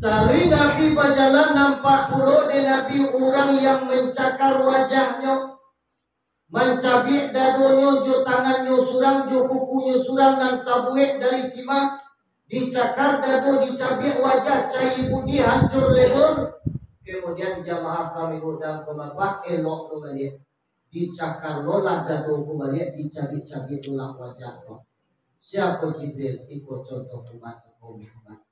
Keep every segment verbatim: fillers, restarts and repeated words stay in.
Taruih Nabi bajalan, nampak pulo dek Nabi urang yang mancakar wajahnyo, mancabiak dadonyo jo tangannyo surang, jo kukunyo surang nan tabuek dari timah, dicakar dado, dicabiak wajah, cayia budi, hancur lebur. Kemudian jamaah kami udang ko bapak elok tu baliak. Dicakar lo lah dado ko baliak, dicabiak-cabiak lo lah wajah ko. Sia ko Jibril? Iko contoh umat ko Muhammad.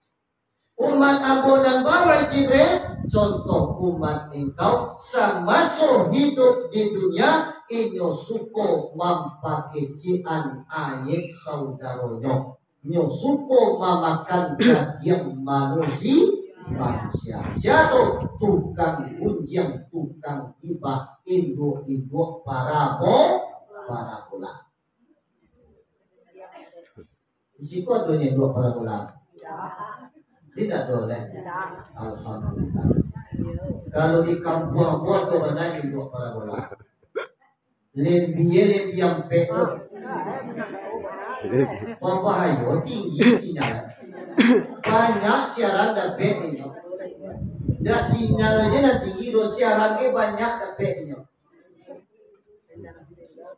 Umat ambo nan ba, wahai Jibril, contoh umat engkau samaso hidup di dunia, inyo suko mampakecekan aib saudaronyo. Nyo suko mamakan dagiang manusi-, manusia. Sia tu? Tukang gunjiang, tukang gibah, induak-induak parabo-, parabola. Di siko ado nyo induak parabola? Indak ado lai. Alhamdulillah. Kalau di kampuang ambo ado bana induak parabola. Lembie, lembie ampek tu. Babahayo, tinggi sinyal. Banyak siaran dapek inyo. Dak sinyal aja nan tinggi, do siaran ke banyak dapek inyo.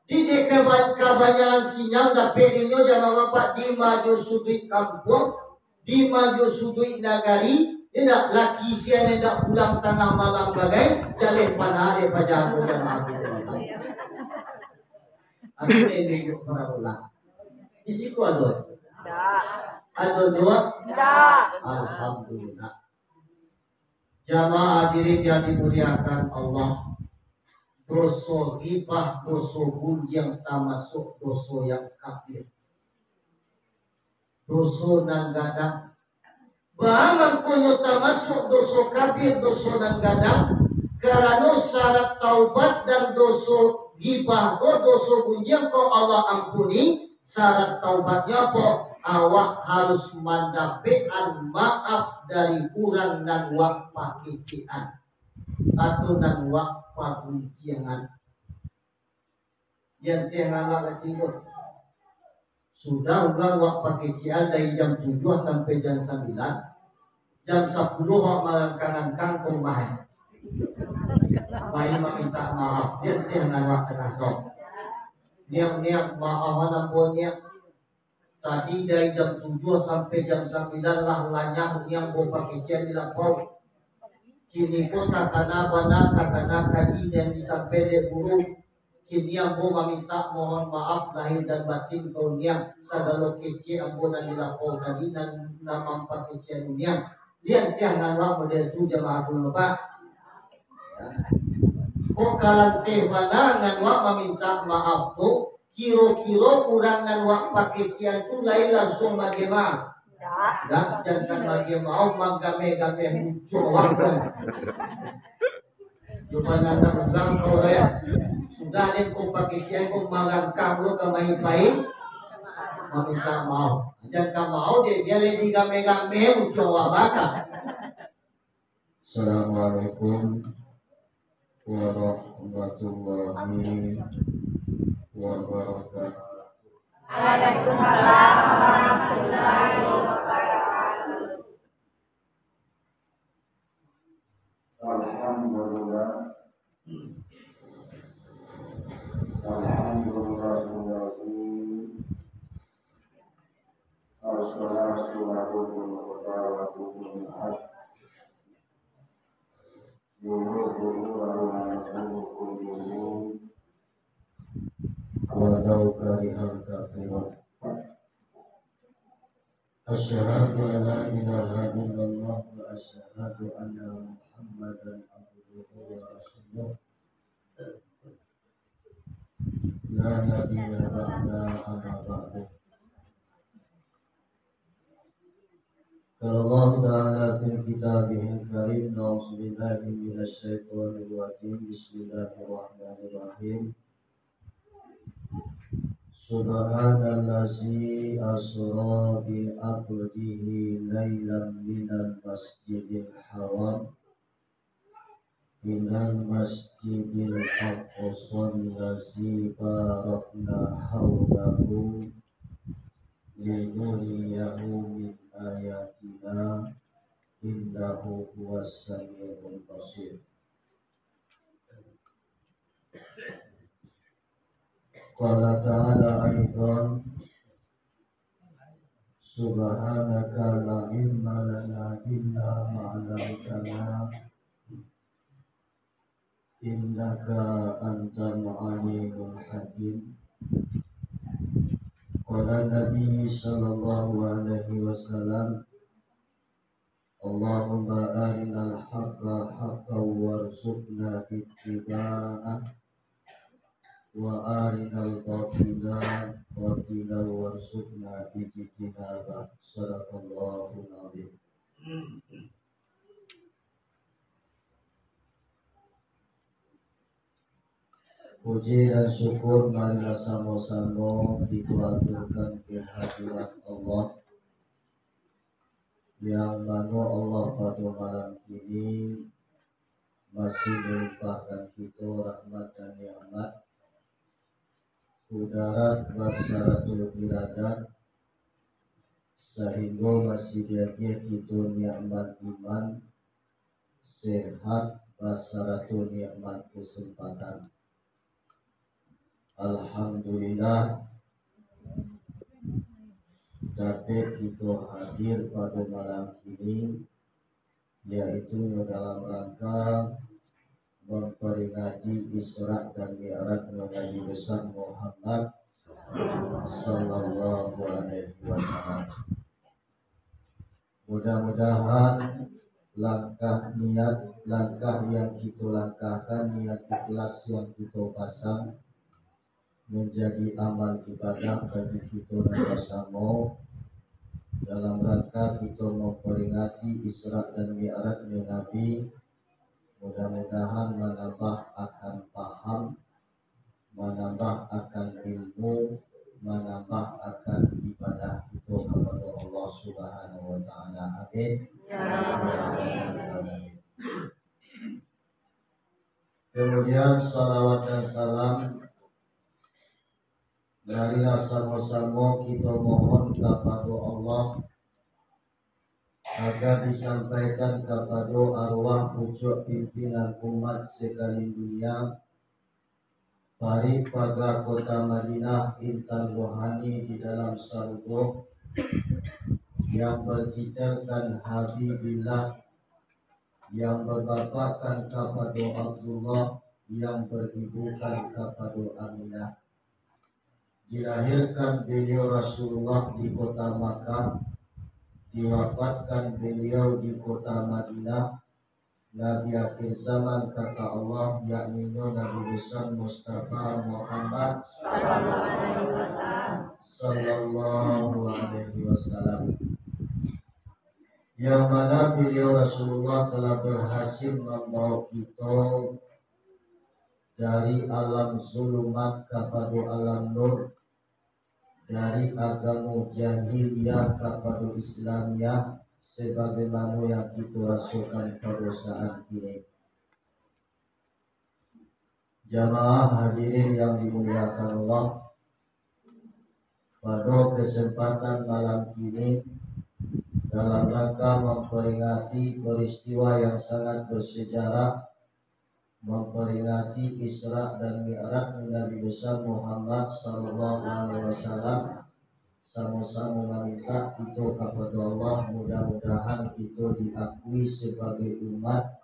Di dek kaba-, kabanyakan sinyal dapek inyo jamaah bapak di majo suduik kampuang, di majo suduik nagari, indak laki sia nan indak pulang tangah malam bagai, jaleh panah dek paja ko jamaah tu. Ado nyo induak parabola? Di siko ado? Ado induak? Alhamdulillah. Jamaah hadirin yang dimuliakan Allah, doso gibah, doso gunjiang tamasuak doso yang kabir. Doso nan gadang. Baa mangkonyo tamasuak doso kabir, doso nan gadang? Karano syarat taubat dan doso gibah ko, doso gunjiang ko Allah ampuni, syarat taubatnyo apo? Awak harus mandapekan maaf dari urang nan wak pakecekan atau nan wak pagunjiangan. Jan tiang awak katigo. Sudah urang wak pakecekan dari jam tujuah sampai jam sambilan, jam sapuluah wak malangkang-langkang ka rumah. Pai mamintak maaf, jan tiang awak tangah tu. Niang, niang, maaf, ampun, niang. Tadi dari jam tujuah sampai jam sambilan lah lanyah niang ambo pakecekan di lapau. Kini ko takana bana, takana kaji nan disampaian dek guru. Kini ambo mamintak mohon maaf lahir dan batin ka niang, sagalo kecek ambo nan di lapau tadi nan, nan mampakecekan niang. Jan tiang awak model tu jamaah ulama. Kok kalanteh bana nan wak mamintak maaf tu, kiro-kiro urang nan wak pakecekan tu lai lansuang maagiah maaf? Dak, jankan maagiah maaf, manggameh-gameh muncua wak tu. Cuman anak urang kau, eh, sudah deh kau pakecekan, kau malangkah lo ka main-main, mamintak maaf. Jankan maaf deh, dia lai digameh-gameh muncua wak baka. Assalamualaikum warahmatullahi wabarakatuh. Waalaikumsalam warahmatullahi wabarakatuh. Alhamdulillah. Alhamdulillah. Assalatu wassalamu ala rasulil haq. Walau karihal kafirun. Asyhadu an la ilaha illallah wa asyhadu anna Muhammadan abduhu wa rasuluh. La nabiyya ba'da, amma ba'du. Qala Allahu ta'ala fi kitabihil karim, a'udzubillahi minasy syaithanir rajim. Bismillahirrahmanirrahim. Subhanallazi asra bi abdihi lailan minal masjidil haram ilal masjidil aqsallazi barakna haulahu linuriyahu min ayatina, إنه هو السميع البصير. قال تعالى أيضا: سبحانك لا علم لنا إلا ما علمتنا إنك أنت العليم الحكيم. قال النبي صلى الله عليه وسلم: اللهم أرنا الحق حقا وارزقنا اتباعه، وأرنا الباطل باطلا وارزقنا اجتنابه. صدق الله العظيم. Puji dan syukur marilah samo-samo kito aturkan kehadirat Allah, yang mano Allah pado malam kini masih malimpahkan kito rahmat dan nikmat, kudarat basarato iradat, sahinggo masih diagiah kito nikmat iman, sehat basarato nikmat kesempatan. Alhamdulillah, dapek kito hadir pado malam kini, yaitu dalam rangka mamperingati Isra dan Mi'raj Nabi Besar Muhammad sallallahu alaihi wasallam. Mudah-mudahan langkah niat, langkah yang kito langkahkan, niat ikhlas yang kito pasang, manjadi amal ibadah bagi kito nan basamo dalam rangka kito mamperingati Isra dan Mi'raj Nabi. Mudah-mudahan manambah akan paham, manambah akan ilmu, manambah akan ibadah kito kapado Allah Subhanahu wa Ta'ala. Amin. Ya Rabbal Alamin. Kemudian, salawat dan salam marilah samo-samo kito mohon kapado Allah, agar disampaikan kapado arwah pucuak pimpinan umat sakalian dunia, parik paga kota Madinah, intan rohani di dalam sarugo, yang bertitalkan Habibillah, yang berbapakkan kapado Abdullah, yang beribukan kapado Aminah. Dilahirkan beliau Rasulullah di kota Makkah, diwafatkan beliau di kota Madinah, Nabi akhir zaman kata Allah, yakninyo Nabi Besar Mustafa Muhammad sallallahu alaihi wasallam. Yang mana beliau Rasulullah telah berhasil membawa kito dari alam zulumat kapado alam nur, dari agamo jahiliyah kapado Islamiyah, sebagaimano yang kito rasokan pado saat kini. Jamaah hadirin yang dimuliakan Allah, pado kesempatan malam kini, dalam rangka memperingati peristiwa yang sangat bersejarah, memperingati Isra dan Mi'raj Nabi Besar Muhammad sallallahu alaihi wasallam, samo-samo maminta kito kapado Allah, mudah-mudahan kito diakui sebagai umat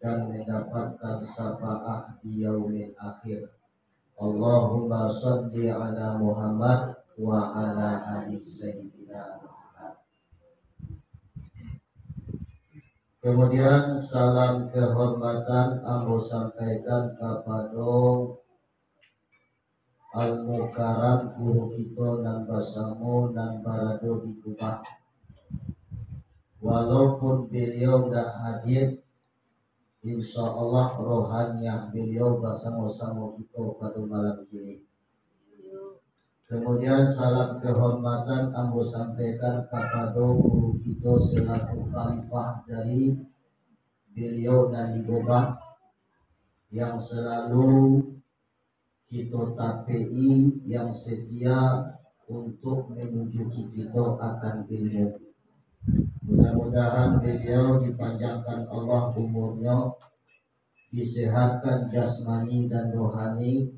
dan mendapatkan syafaat di yaumil akhir. Allahumma shalli ala Muhammad wa ala ali Sayyidina Muhammad. Kemudian, salam kehormatan ambo sampaikan kapado Al-Mukarram guru kito nan basamo, nan barado di Kubah. Walaupun beliau ndak hadir, insya Allah rohaniah beliau basamo-samo kito pado malam kini. Kemudian, salam kehormatan ambo sampaikan kapado guru kito selaku khalifah dari beliau nan di Gobah, yang selalu kito tapeki, yang setia untuk menunjuki kito akan ilmu. Mudah-mudahan beliau dipanjangkan Allah umurnya, disehatkan jasmani dan rohani,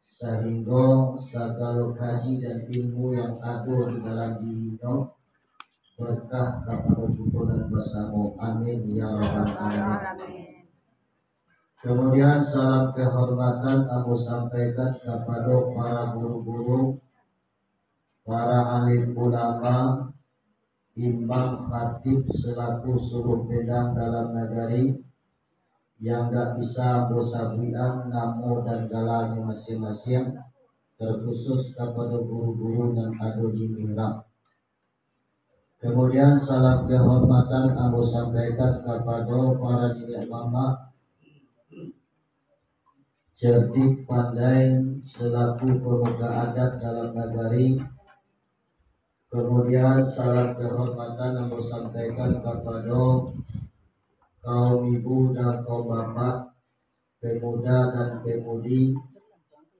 sahinggo sagalo kaji dan ilmu yang ado di dalam dirinyo berkah kapado kito nan basamo. Amin, ya rabbal alamin. Amin. Kemudian, salam kehormatan ambo sampaikan kapado para guru-guru, para alim ulama, imam, khatib, selaku suluh bendang dalam nagari, yang dak bisa ambo sabuikan namo dan galanyo masiang-masiang, terkhusus kapado guru-guru nan ado di mihrab. Kemudian, salam kehormatan ambo sampaikan kapado para niniak mamak, cerdik pandai selaku pemuka adat dalam nagari. Kemudian, salam kehormatan ambo sampaikan kapado kaum ibu dan kaum bapak, pemuda dan pemudi,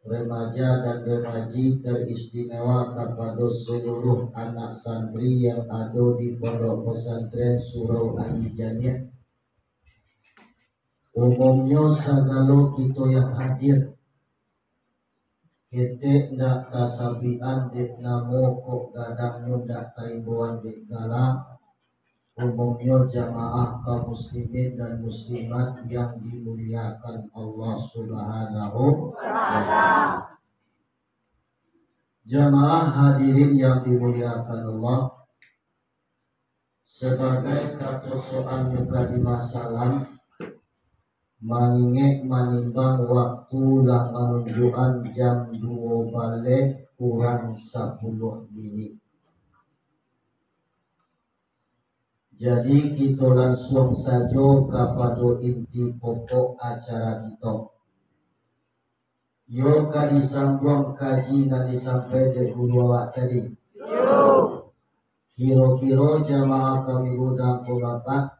remaja dan remaji, teristimewa kapado seluruh anak santri yang ado di Pondok Pesantren Surau Ayi Janiah. Umumnyo, sagalo kito yang hadir, ketek ndak tasabuikan dek namo, kok gadangnyo ndak taimbauan dek gala. Umumnyo, jamaah kaum muslimin dan muslimat yang dimuliakan Allah Subhanahu wa Ta'ala. Jamaah hadirin yang dimuliakan Allah, sabagai kato soal mukadimah salam, mangingek manimbang waktu lah manunjuakan jam duo baleh kurang sapuluah minik. Jadi, kito lansuang sajo kapado inti pokok acara kito. Yo ka disambuang kaji nan disampaikan dek guru awak tadi? Yo. Kiro-kiro jamaah kami gudang ko bapak,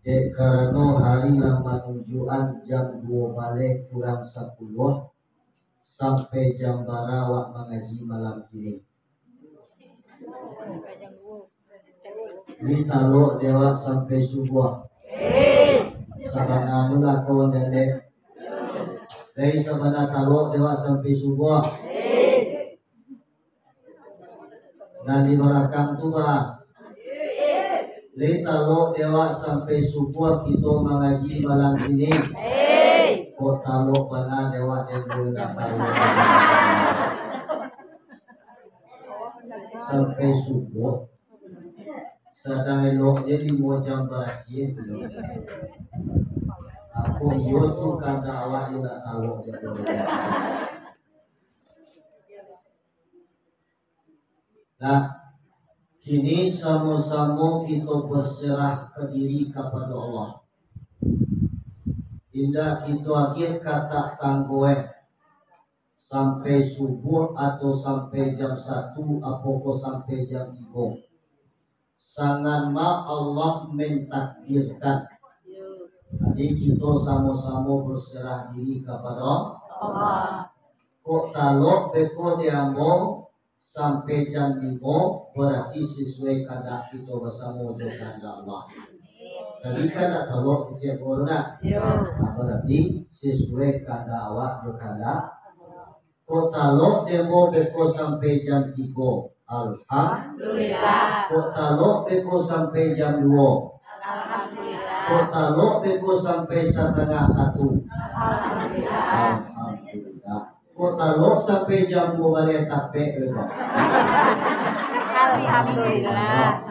dek karano hari lah manunjuakan jam duo baleh kurang sapuluah, sampai jam bara awak mangaji malam kini? Lai talok dek awak sampai subuah? Sabana tu lah kawan dek. Lai sabana talok dek awak sampai subuah? Nan di balakang tu, bah. Lai talok dek awak sampai subuah kito mangaji malam kini? Kok talok bana dek awak, dek nan talok sampai subuah? Sadang elok je limo jam barasiah tu. Apo iyo tu kandak awak, iyo ndak talok je tu. Nah, kini samo-samo kito berserah ka diri kapado Allah. Indak kito agiah katak tanggo, eh, sampai subuah atau sampai jam satu, apokoh sampai jam tigo. Sangan ma Allah mentakdirkan. Jadi, kito samo-samo berserah diri kapado Allah. Kok talok beko di ambo sampai jam limo, berarti sesuai kandak kito basamo jo kandak Allah. Tadi kan ndak talok kecek ko ndak? Yo. Nah, berarti sesuai kandak awak jo kandak. Kok talok dek ambo beko sampai jam tigo, alhamdulillah. Kok talok beko sampai jam duo, alhamdulillah. Kok talok beko sampai satangah satu, alhamdulillah. Alhamdulillah. Kok talok sampai jam duo baleh tapek beko, alhamdulillah.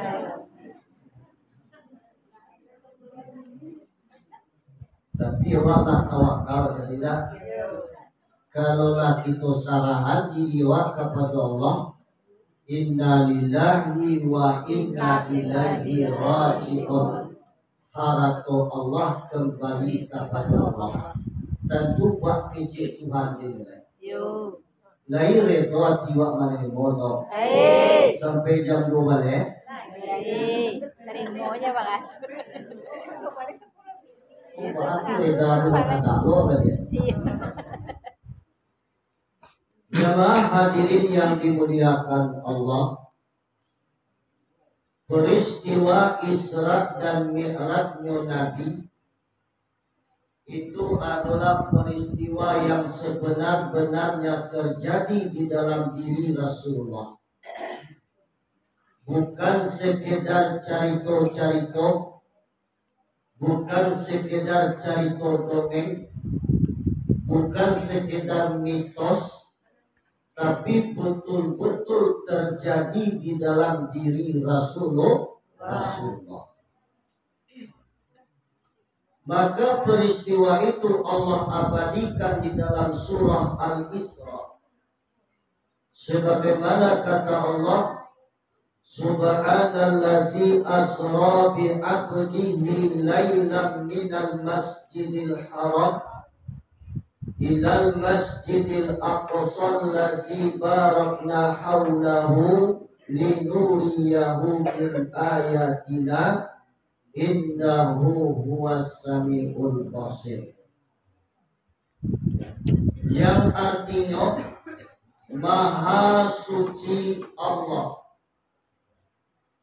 Tapi awak lah tawakal tadi lah. Kalau lah kito sarahan diri awak kapado Allah, inna lillahi wa inna ilaihi raji'un. Harato Allah kambali kapado Allah. Tantu bak kecek Tuhan dinilai. Yo. Lai redo ati awak manarimo tu? Lai. Sampai jam duo baleh? Lai. Tarimo je, Bang. Oh, Bang, aku redo tu, Bang, tak tahu apa dia. Iyo. Jamaah hadirin yang dimuliakan Allah, Peristiwa Isra dan Mi'rajnyo Nabi itu adalah peristiwa yang sebenar-benarnya terjadi di dalam diri Rasulullah. Bukan sekedar carito-carito, bukan sekedar carito dongeng, bukan sekedar mitos, tapi betul-betul terjadi di dalam diri Rasulullah. Rasulullah. Maka peristiwa itu Allah abadikan di dalam surah Al-Isra. Sebagaimana kata Allah, "Subhanallazi asra bi abdihi lailam minal masjidil haram ilal masjidil aqsa allazi barakna haulahu linuriyahu min ayatina, innahu huwas samiul basir." Yang artinyo, Maha Suci Allah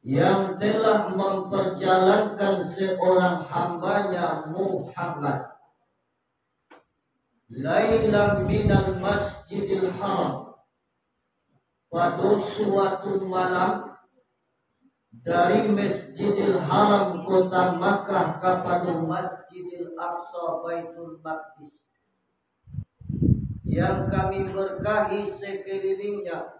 yang telah memperjalankan seorang hamba-Nya Muhammad, lailam minal masjidil haram, pado suatu malam, dari Masjidil Haram kota Makkah kapado Masjidil Aqsa Baitul Maqdis, yang Kami berkahi sekelilingnya,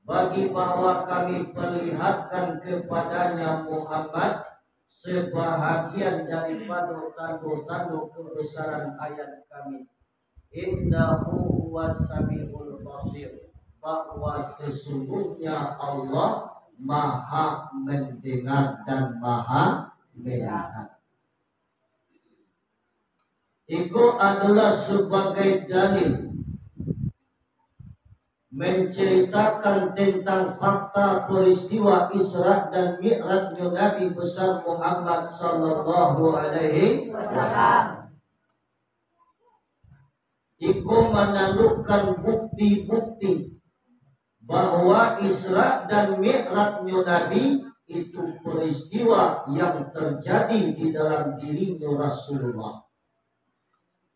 bagi bahwa Kami perlihatkan kepadanya Muhammad sebahagian daripado tando-tando kebesaran ayat Kami, "Innahu huwas samiul basir," bahwa sesungguhnya Allah Maha Mendengar dan Maha Melihat. Iko adalah sebagai dalil menceritakan tentang fakta peristiwa Isra dan Mi'rajnyo Nabi Besar Muhammad sallallahu alaihi wasallam. Iko manandukan bukti-bukti bahwa Isra dan Mi'rajnyo Nabi itu peristiwa yang terjadi di dalam dirinyo Rasulullah.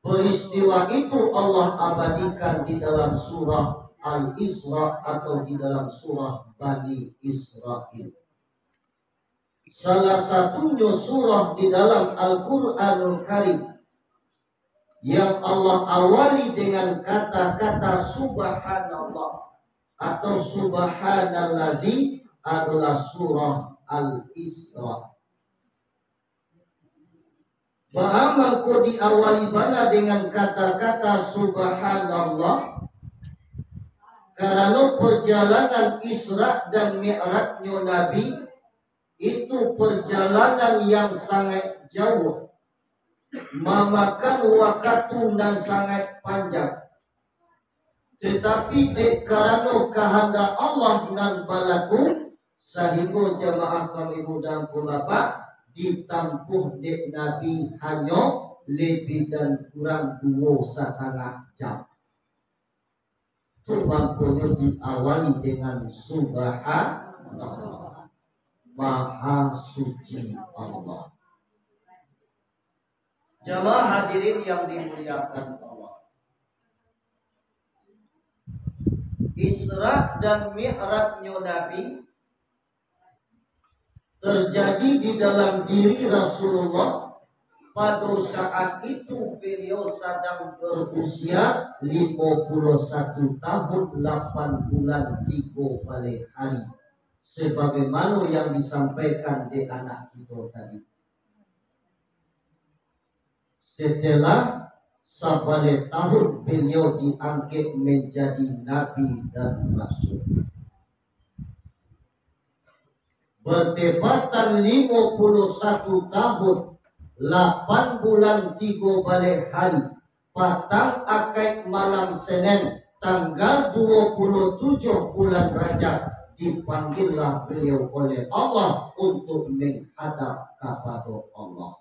Peristiwa itu Allah abadikan di dalam surah Al-Isra atau di dalam surah Bani Israil. Salah satunyo surah di dalam Al-Quranul Karim yang Allah awali dengan kata-kata Subhanallah atau Subhanallazi adalah surah Al-Isra. Baa mangko diawali bana dengan kata-kata Subhanallah? Karano perjalanan Isra dan Mi'rajnyo Nabi itu perjalanan yang sangaik jauah, mamakan wakatu nan sangaik panjang. Tetapi dek karano kahandak Allah nan balaku, sahinggo jamaah kaum ibu dan bapak ditampuah dek Nabi hanyo lebih dan kurang duo satangah jam. Tu mangkonyo diawali dengan Subhanallah, Maha Suci Allah. Jamaah hadirin yang dimuliakan Allah, Isra dan Mi'rajnyo Nabi terjadi di dalam diri Rasulullah. Pado saat itu beliau sadang berusia limo puluh satu tahun, lapan bulan tigo baleh hari, sebagaimana yang disampaikan di anak kita tadi. Setelah sabaleh tahun beliau diangkek menjadi nabi dan rasul. Bertepatan limo puluh satu tahun, lapan bulan tigo baleh hari, patang akaik malam Senen, tanggal dua puluh tujuh bulan Rajab, dipanggillah beliau oleh Allah untuk menghadap kepada Allah.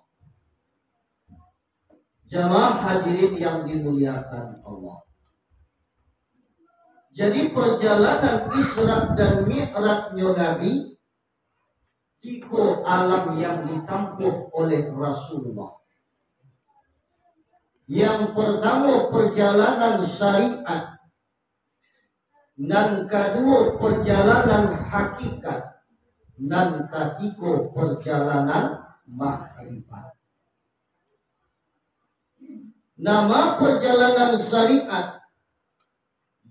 Jamaah hadirin yang dimuliakan Allah. Jadi, perjalanan Isra dan Mi'rajnyo Nabi tigo alam yang ditampuh oleh Rasulullah. Yang pertamo, perjalanan syariat. Nan kaduo, perjalanan hakikat. Nan katigo, perjalanan makrifat. Nama perjalanan syariat?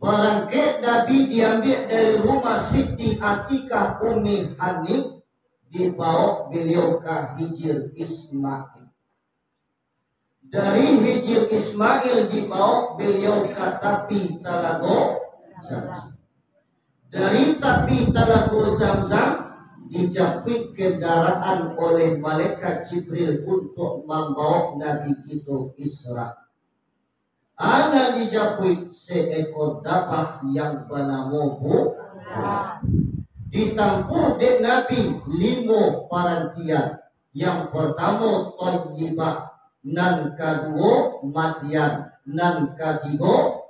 Barangkek Nabi diambiak dari rumah Siti Atikah Ummi Hanik, dibaok baliau ka Hijir Ismail. Dari Hijir Ismail dibaok baliau ka tapi Talago Zamzam. Dari tapi Talago Zamzam, dijapuik kendaraan oleh malaikat Jibril untuak mambaok Nabi kito Isra. A nan dijapuik seekor dabah yang banamo bu-, Burak. Ditampuah dek Nabi limo parantian. Yang pertamo Thayyibah, nan kaduo Madyan, nan katigo,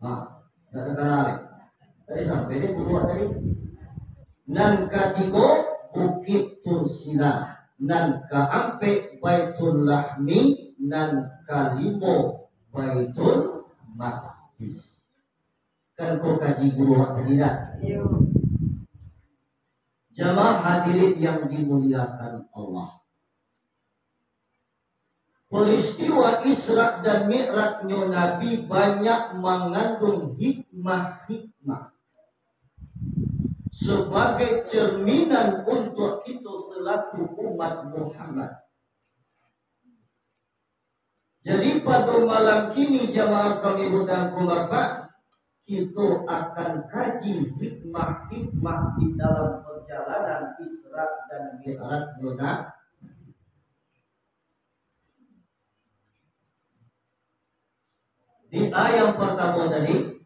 ha, dah terkenal. Tadi sampai di Burak tadi. Nan katigo Bukit Tursina, nan kaampek Baitul Lahmi, nan kalimo Baitul Maqdis. Kan ko kaji guru awak tadi dah? Iyo. Jamaah hadirin yang dimuliakan Allah. Peristiwa Isra dan Mi'rajnyo Nabi banyak mangandung hikmah-hikmah sebagai cerminan untuak kito selaku umat Muhammad. Jadi, pado malam kini, jamaah kami mudah-mudahan, kito akan kaji hikmah-hikmah di dalam perjalanan Isra dan Mi'rajnyo Nabi. Di ayat yang pertama tadi,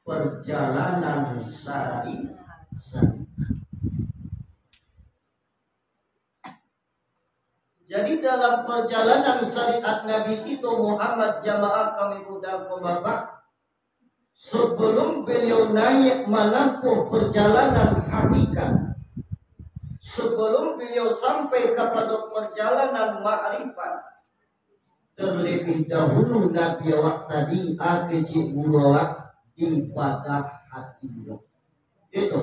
perjalanan sari-, sari. Jadi, dalam perjalanan syariat Nabi kito Muhammad, jamaah kami mudah-mudahan, sebelum beliau naik manampuh perjalanan hakikat, sebelum beliau sampai kepada perjalanan makrifat, terlebih dahulu Nabi awak tadi, a kecik guru awak, dipadah hatinyo. Itu.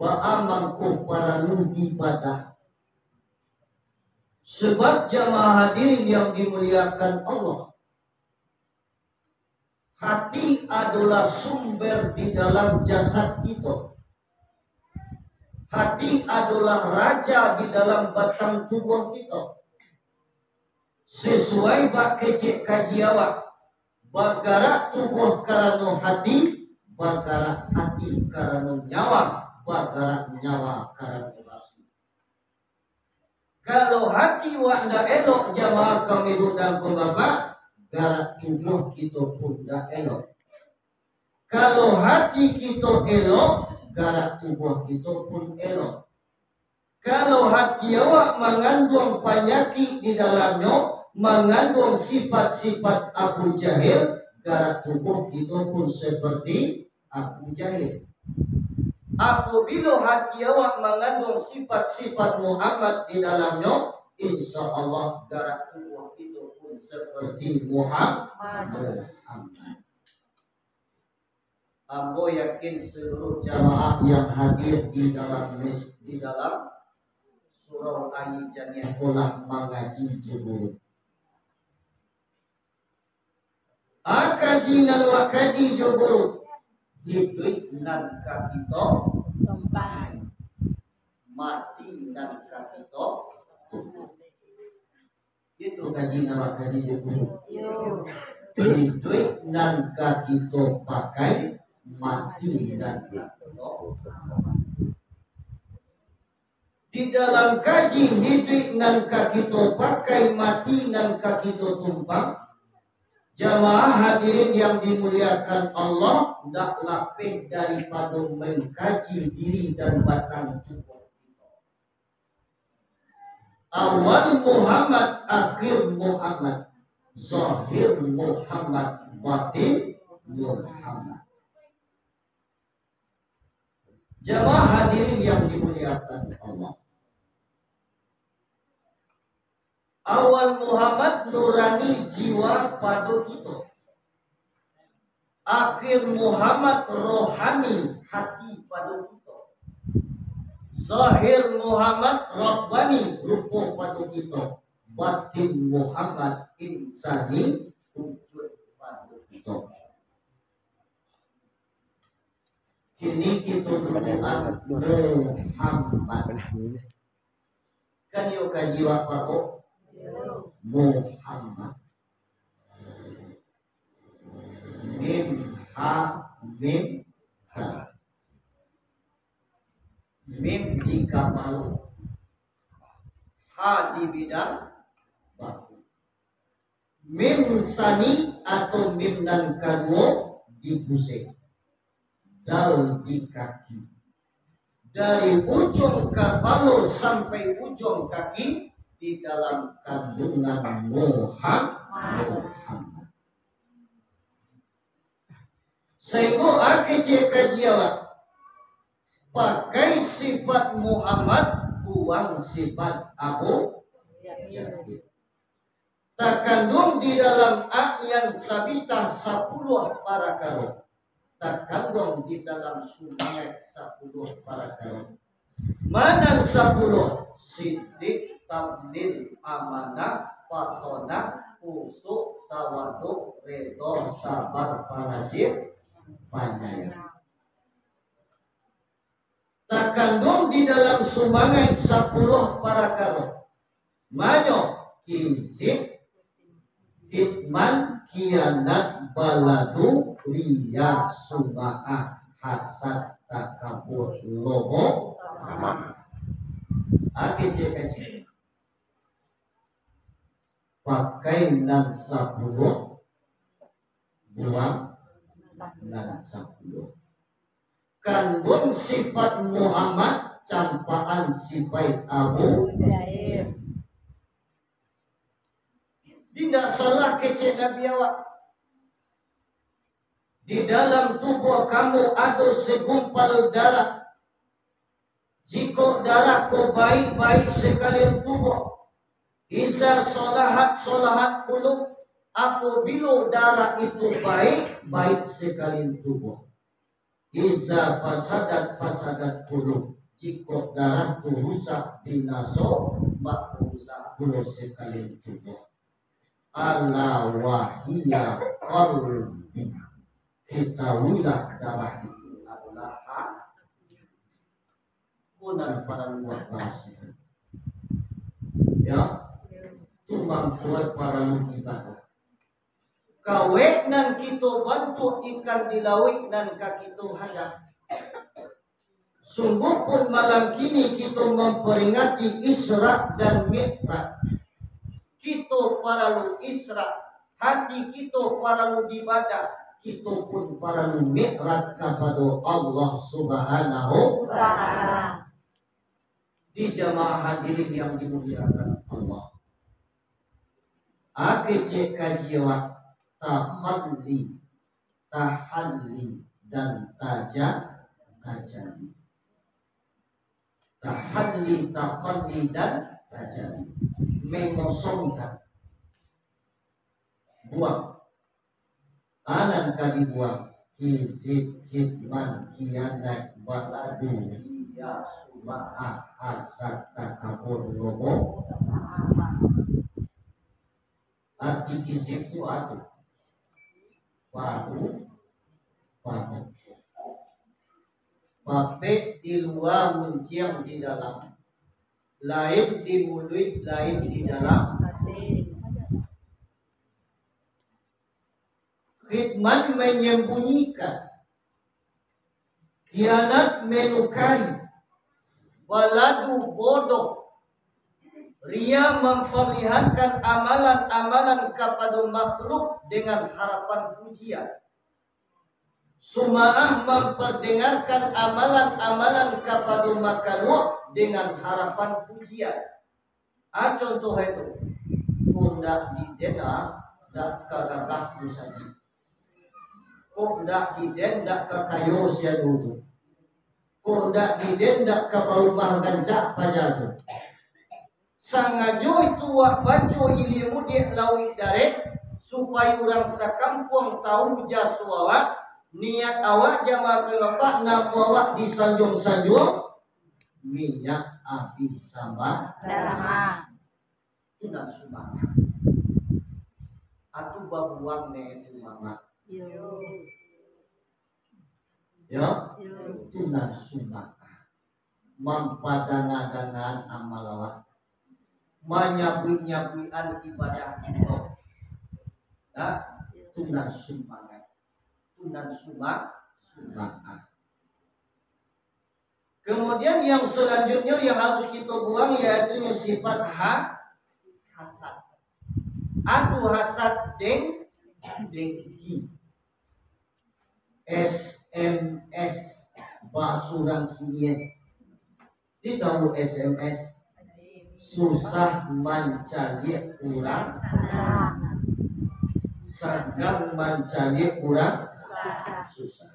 Baa mangko paralu dipadah? Sebab, jamaah hadirin yang dimuliakan Allah, hati adolah sumber di dalam jasad kito. Hati adolah raja di dalam batang tubuah kito. Sesuai bak kecek kaji awak, bagarak tubuah karano hati, bagarak hati karano nyawa, bagarak nyawa karano nafsu. Kalau hati wak ndak elok, jamaah kami mudah-mudahan, garak tubuah kito pun ndak elok. Kalau hati kito elok, garak tubuah kito pun elok. Kalau hati awak manganduang panyakik di dalamnyo, manganduang sifat-sifat Abu Jahil, garak tubuah kito pun seperti Abu Jahil. Apabilo hati awak manganduang sifat-sifat Muhammad di dalamnyo, insya Allah garak tubuah kito pun seperti Muhammad. Ambo yakin seluruh jamaah yang hadir di dalam mes-, di dalam surau Ayi Janiah ko lah mangaji jo guru. A kaji nan wak kaji jo guru, hiduik nan ka kito tumpang, mati nan ka kito tumpang. Itu kaji nan wak kaji jo guru. Yo. Hiduik nan ka kito pakai, mati nan ka kito. Di dalam kaji hiduik nan ka kito pakai, mati nan ka kito tumpang, jamaah hadirin yang dimuliakan Allah, ndak lapeh daripado mengkaji diri dan batang tubuah kito. Awal Muhammad, akhir Muhammad, zahir Muhammad, batin Muhammad. Jamaah hadirin yang dimuliakan Allah. Awal Muhammad nurani jiwa pado kito. Akhir Muhammad rohani hati pado kito. Zahir Muhammad rabbani rupo pado kito. Batin Muhammad insani wujud pado kito. Kini kito dudukan Muhammad. Kan iyo kaji wak pako? Muhammad. Mim, ha, mim, ha. Mim di kapalo. Ha di bidang bahu. Mim sani atau mim nan kaduo di pusek. Dal di kaki. Dari ujung kapalo sampai ujung kaki di dalam kandungan Muham-, Muhammad. Sahinggo a kecek kaji awak, pakai sifat Muhammad, buang sifat Abu Jahil. Takandung di dalam a'yan sabitah sapuluah parakaro. Takandung di dalam sumangaik sapuluah parakaro. Ma nan sapuluah? Sidik, tablil, amanah, fatonah, khusyuk, tawaduk, redo, sabar, pangasih, panyayang. Takandung di dalam sumangaik sapuluah parakaro. Ma nyo? Kizib, kitman, kianat, baladu, riya, sum'ah, hasad, takabur, lobo, tamah. A kecek kaji. Pakai nan sapuluah, buang nan sapuluah. Kandung sifat Muhammad, campakan sifat Abu Jahil. Indak salah kecek Nabi awak. Di dalam tubuah kamu ado segumpal darah. Jikok darah ko baik, baik sekalian tubuah. Iza solahat, solahat kulub. Apabilo darah itu baik, baik sekalian tubuah. Iza fasadat, fasadat kulub. Jikok darah tu rusak, binaso, mako rusak pulo sekalian tubuah. Ala wahiya qalbi. Ketahuilah, darah itu adalah hati. Ko nan paralu barasiah. Ya, tu mangko paralu ibadah. Kawek nan kito bantuak ikan di lauik nan ka kito hadap. Sungguahpun malam kini kito mamperingati Isra dan Mi'raj. Kito paralu Isra, hati kito paralu dibadah, kito pun paralu Mi'raj kapado Allah Subhanahu wa Ta'ala. Di jamaah hadirin yang dimuliakan Allah. A kecek kaji awak, takhalli, tahalli, dan taja-, tajalli. Takhalli, takhalli, dan tajalli. Mengosongkan. Buang. A nan ka dibuang, kizib, kitman, kianat, baladu, riya, sum'ah, hasad, takabur, lobo. Arti kizib tu apo? Padu, padu. Papek di lua, munciang di dalam. Lain di muluik, lain di dalam. Kitman menyembunyikan, kianat menukari, baladu bodoh, riya memperlihatkan amalan-amalan kapado makhluk dengan harapan pujian. Sum'ah memperdengarkan amalan-amalan kapado makhluk dengan harapan pujian. A contoh itu, ko ndak diden, a, ndak ka gagah musajik. Ko ndak diden, ndak ka kayo si anu tu. Ko Kok ndak di den, ndak ka barumah rancak paja tu. Sangajo itu wak baco ilimu dek lauik darek, supayo urang sakampuang tahu jaso awak, niat awak jamaah karabat, namo awak disanjuang-sanjuang, minyak abih sambah. Dalaman. Itu nan sumaah. Atu babuang ne itu mamak. Yo. Yo. Yo. Itu nan sumaah. Mampadanga-dangaan amal awak. Manyabuik-nyabuikan ibadah Allah. Nah, itu nan sumaah. Itu nan suma-, sumaah. Kemudian yang selanjutnya yang harus kita buang, yaitu sifat ha-, hasad. Atu hasad deng-, dengki. S M S basurang kini. Di tahu S M S? Susah mancaliak urang, sanang mancaliak urang susah.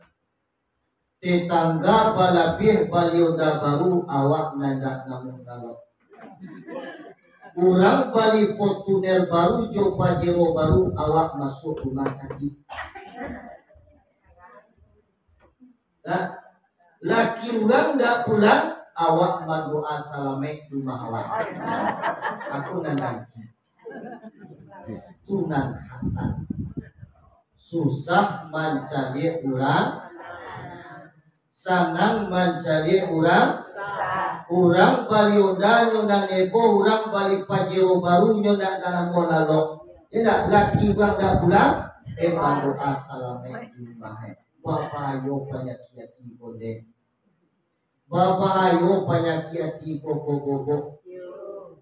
Tetangga balabiah bali onda baru, awak nan dak namuah lalok. Urang bali Fortuner baru jo Pajero baru, awak masuak rumah sakik. Lah, laki urang dak pulang, awak mandoa salamaik rumah awak. Aku nan laki. Tu nan hasad. Susah mancaliak urang, sanang mancaliak urang. Urang bali onda nyo nan eboh, urang bali Pajero baru nyo nan namuah lalok. Indak, laki urang dak pulang, eh, mandoa salamaik di rumah, eh. Babahayo panyakik ati ko, deh. Babahayo panyakik ati ko, ko, ko, ko.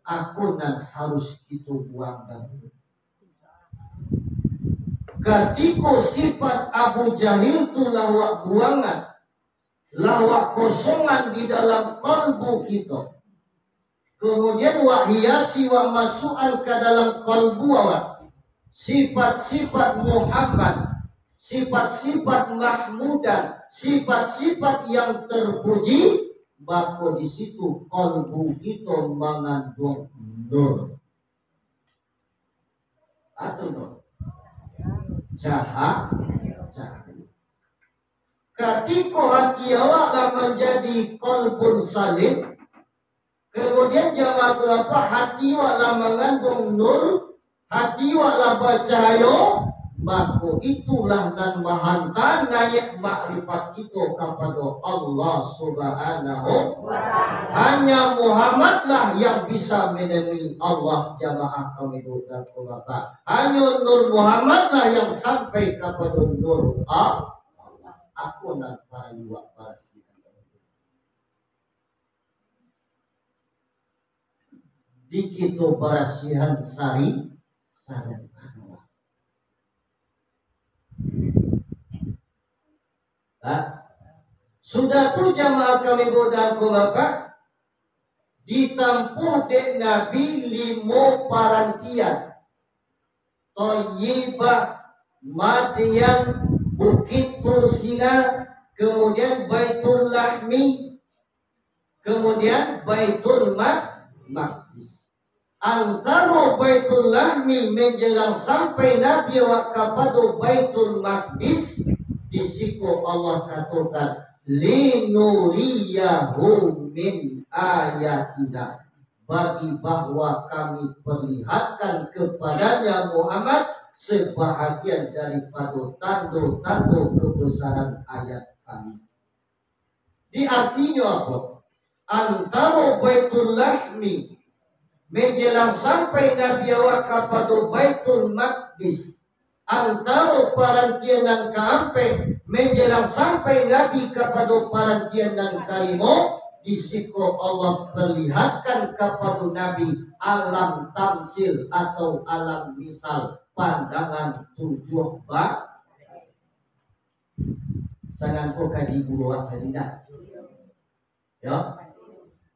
Ako nan harus kito buang dahulu. Katiko sifat Abu Jahil tu lah wak buangan, lah wak kosongan di dalam kalbu kito. Kemudian wak hiasi, wak masuakan ka dalam kalbu awak sifat-sifat Muhammad, sifat-sifat Mahmudan, sifat-sifat yang terpuji, mako di situ kalbu kito mangandung nur. Atau no? Caha-, cahaya. Katiko hati awak lah manjadi qalbun salim, kemudian jamaah tu apa, hati awak lah mangandung nur, hati awak lah bacahayo, mako itulah nan mahanta naiak makrifat kito kapado Allah Subhanahu wa Ta'ala. Hanya Muhammadlah yang bisa menemui Allah, jamaah kami dan Bapak. Hanyo Nur Muhammadlah yang sampai kapado Nur Allah. Ako nan paralu wak barasiahan. Di kito barasiahan sari, sari. Nah, sudah tu jamaah kami dan Bapak, ditampuah dek Nabi limo parantian. Thayyibah, Madyan, Bukit Tursina, kemudian Baitul Lahmi, kemudian Baitul Maq-, Maqdis. Antaro Baitul Lahmi manjalang sampai Nabi awak kapado Baitul Maqdis, di siko Allah katokan, "Linuriyahu min ayatina." Bagi bahwa Kami perlihatkan kepadanya Muhammad sebahagian daripado tando-tando kebesaran ayat Kami. Di artinyo apo? Antaro Baitul Lahmi manjalang sampai Nabi awak kapado Baitul Maqdis, antaro parantian nan kaampek manjalang sampai Nabi kapado parantian nan kalimo, di siko Allah perlihatkan kapado Nabi alam tamsil atau alam misal, pandangan tujuah ba-, sangan ko kaji guru awak tadi, ndak? Yo.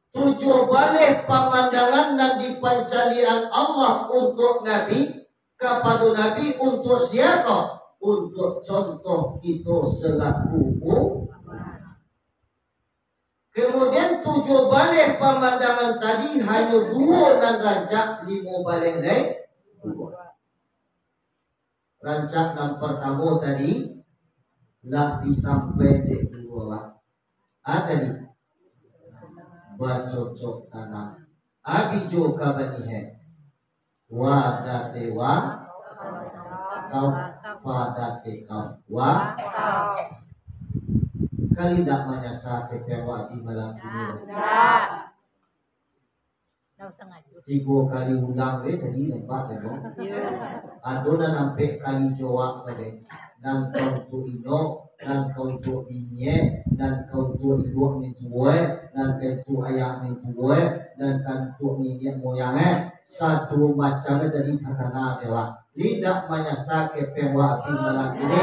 Tujuah baleh pamandangan nan dipancaliakan Allah untuak Nabi, kapado Nabi untuak siapa? Untuak contoh kito selaku umat. Kemudian tujuah baleh pamandangan tadi, hanyo duo nan rancak, limo baleh lai duo. Rancak nan partamo tadi lah disampaikan dek guru awak. A tadi, bacocok tanam. A bijo ka banihe. Wa date wa, kau, fa date kau. Wa. Kali ndak manyasa kepeng awak di malam kini? Ndak. Ndak usah ngaju. Tigo kali ulang we tadi nampak kan, no? Iyo. Ado nan ampek kali jawab tadi. Nan ka untuak inyo, nan ka untuak bini, nan ka untuak induak mintuo, nan ka untuak ayah mintuo, nan ka untuak niniak moyang, eh. Satu macam tadi takana dek awak. Indak manyasa kepeng awak di malam kini.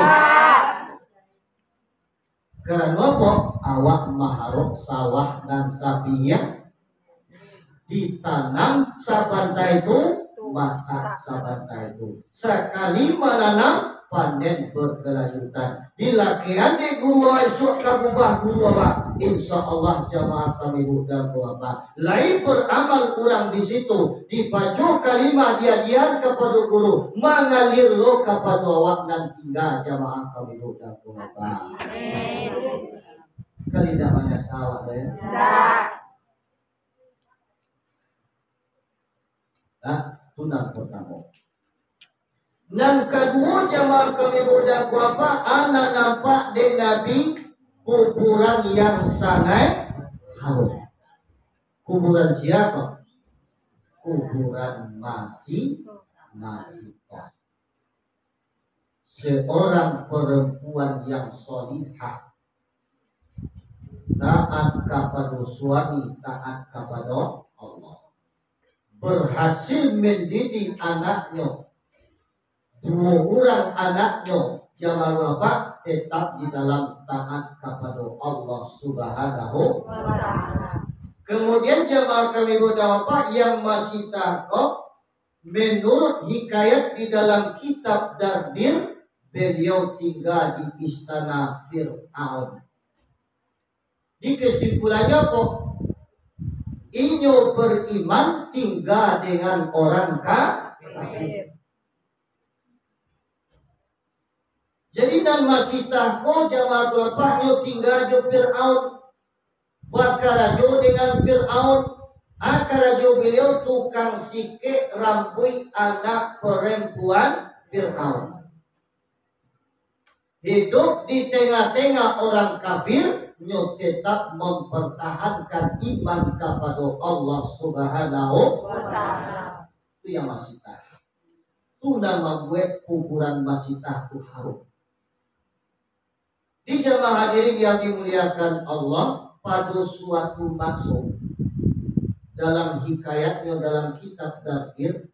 Karano apo? Awak maharok sawah nan sabiang, ditanam sabantai tu, masak sabantai tu. Sakali mananam, panen berkelanjutan. Dilakekan dek guru awak, isuak ka gubah guru awak. Insya Allah jamaah kami budak ko apa. Lai baramal urang di situ, dibaco kalimah, diagiahan kapado guru, mangalir lo kapado awak nan tingga jamaah kami budak ko apa. Amin. Kali indak manyasa awak tu, ya? Indak. Nah, tu nan partamo. Nan kaduo, jamaah kami budak ko apa, a nan nampak dek Nabi kuburan yang sangaik harum. Kuburan siapa? Kuburan Masi-, Masitah. Seorang perempuan yang solihah, taat kapado suami, taat kapado Allah. Berhasil mendidik anaknyo, duo urang anaknyo, jamaah bapak, tetap di dalam taat kapado Allah Subhanahu wa Ta'ala. Kemudian jamaah kami budak bapak, yang Masitah ko, menurut hikayat di dalam kitab Dardir, beliau tingga di istana Fir'aun. Di kesimpulannyo apo? Inyo beriman tingga dengan orang ka-, kafir. Jadi nan Masitah ko jamaah bapak nyo tingga jo Fir'aun. Bakarajo dengan Fir'aun. A karajo beliau tukang sikek rambuik anak perempuan Fir'aun. Hidup di tengah-tengah orang kafir, nyo tetap mempertahankan iman kapado Allah Subhanahu wa Ta'ala. Itu yang Masitah. Tu nan mambuek kuburan Masitah tu harum. Di jamaah hadirin yang dimuliakan Allah, pado suatu maso, dalam hikayatnyo dalam kitab Dardir,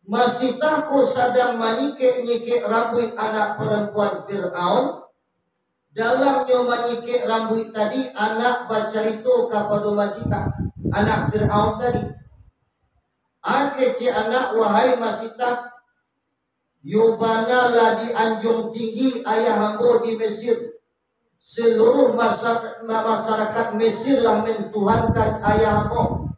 Masitah ko sadang manyikek-nyikek rambuik anak parampuan Fir'aun. Dalam nyo manyikek rambuik tadi, anak bacarito kapado Masitah, anak Fir'aun tadi, "A kecek anak, wahai Masitah, yo bana lah dianjuang tinggi ayah ambo di Mesir. Seluruh masa-, ma-, masarakat Mesir lah mentuhankan ayah ambo.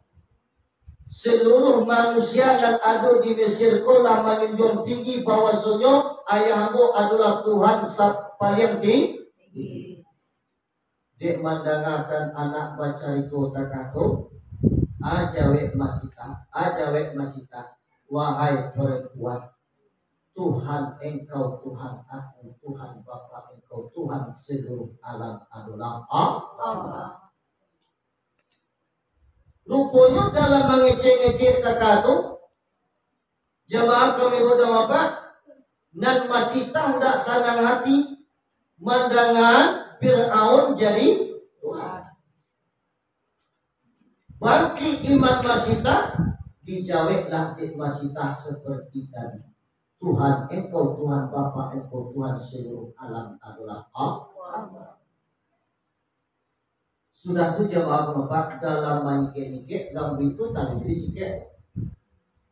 Seluruh manusia nan ado di Mesir ko lah manjunjuang tinggi bahwasonyo ayah ambo adolah Tuhan sa-, paliang ti-, tinggi." Dek mandangakan anak bacarito takato, a jawek Masitah, a jawek Masitah, "Wahai parampuan, Tuhan engkau, Tuhan aku, Tuhan bapak engkau, Tuhan seluruh alam adolah Allah." Ruponyo dalam mangecek-ngecek takato, jamaah kami budak bapak, nan Masitah ndak sanang hati mandanga Fir'aun jadi Tuhan. Bangkik iman Masitah, dijaweklah dek Masitah seperti tadi, "Tuhan engkau, Tuhan bapak engkau, Tuhan seluruh alam adolah Allah." Sudah tu jamaah bapak dalam manyikek-nyikek, rambuik tu tadi jadi sikek,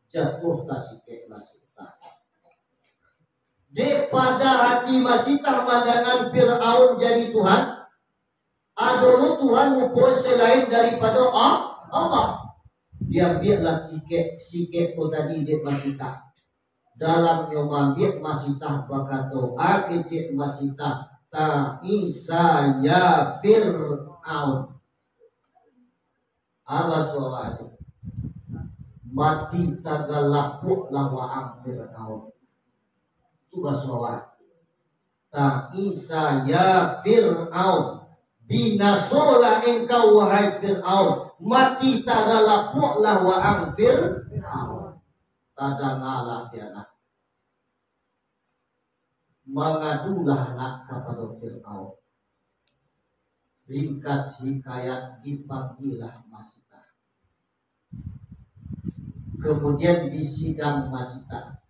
jatuhlah sikek Masitah. Dek pada hati Masitah mandanga Fir'aun jadi Tuhan, Ado lo Tuhan mupo selain daripado A-, Allah. Diambiaklah sikek, sikek ko tadi dek Masitah. Dalam nyo maambiak, Masitah bakato, "A kecek Masitah, ta isa ya Fir'aun." Apa suara tu? "Mati tagalapuaklah waang Fir'aun." Tu basuara. "Ta isa ya Fir'aun, binasolah engkau wahai Fir'aun, mati tagalapuaklah waang Fir'aun." Tadangalah di anak. Mangadulah anak kapado Fir'aun. Ringkas hikayat, dipanggilah Masitah. Kemudian disidang Masitah.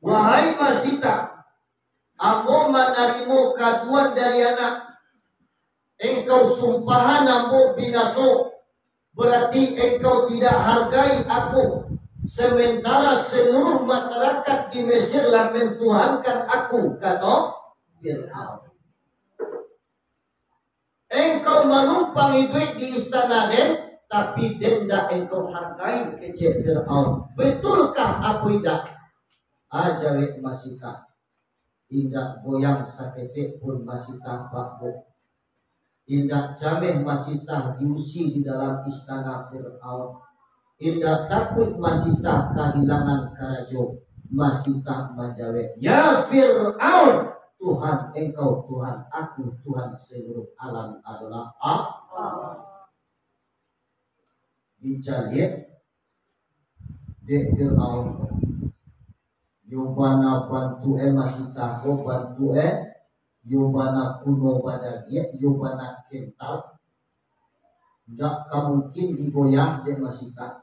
"Wahai Masitah, ambo manarimo kaduan dari anak. Engkau sumpahan ambo binaso, berarti engkau tidak hargai aku, sementara seluruh masyarakat di Mesir lah mentuhankan aku," kato Fir'aun. "Engkau manumpang iduik di istana den, tapi den ndak engkau hargai," kecek Fir'aun. "Betulkah aku indak?" Ajawek Masitah. Indak goyang saketek pun Masitah, Pak Bu. Indak cameh Masitah diusie di dalam istana Fir'aun. Indak takuik Masitah kahilangan karajo. Masitah manjawek, "Ya Fir'aun, Tuhan engkau, Tuhan aku, Tuhan seluruh alam adolah Allah." Dicaliak dek Fir'aun ko. Yo bana bantuak e Masitah ko, bantuak e yo bana kuno badagiak, yo bana kental. Ndak ka mungkin digoyah dek Masitah.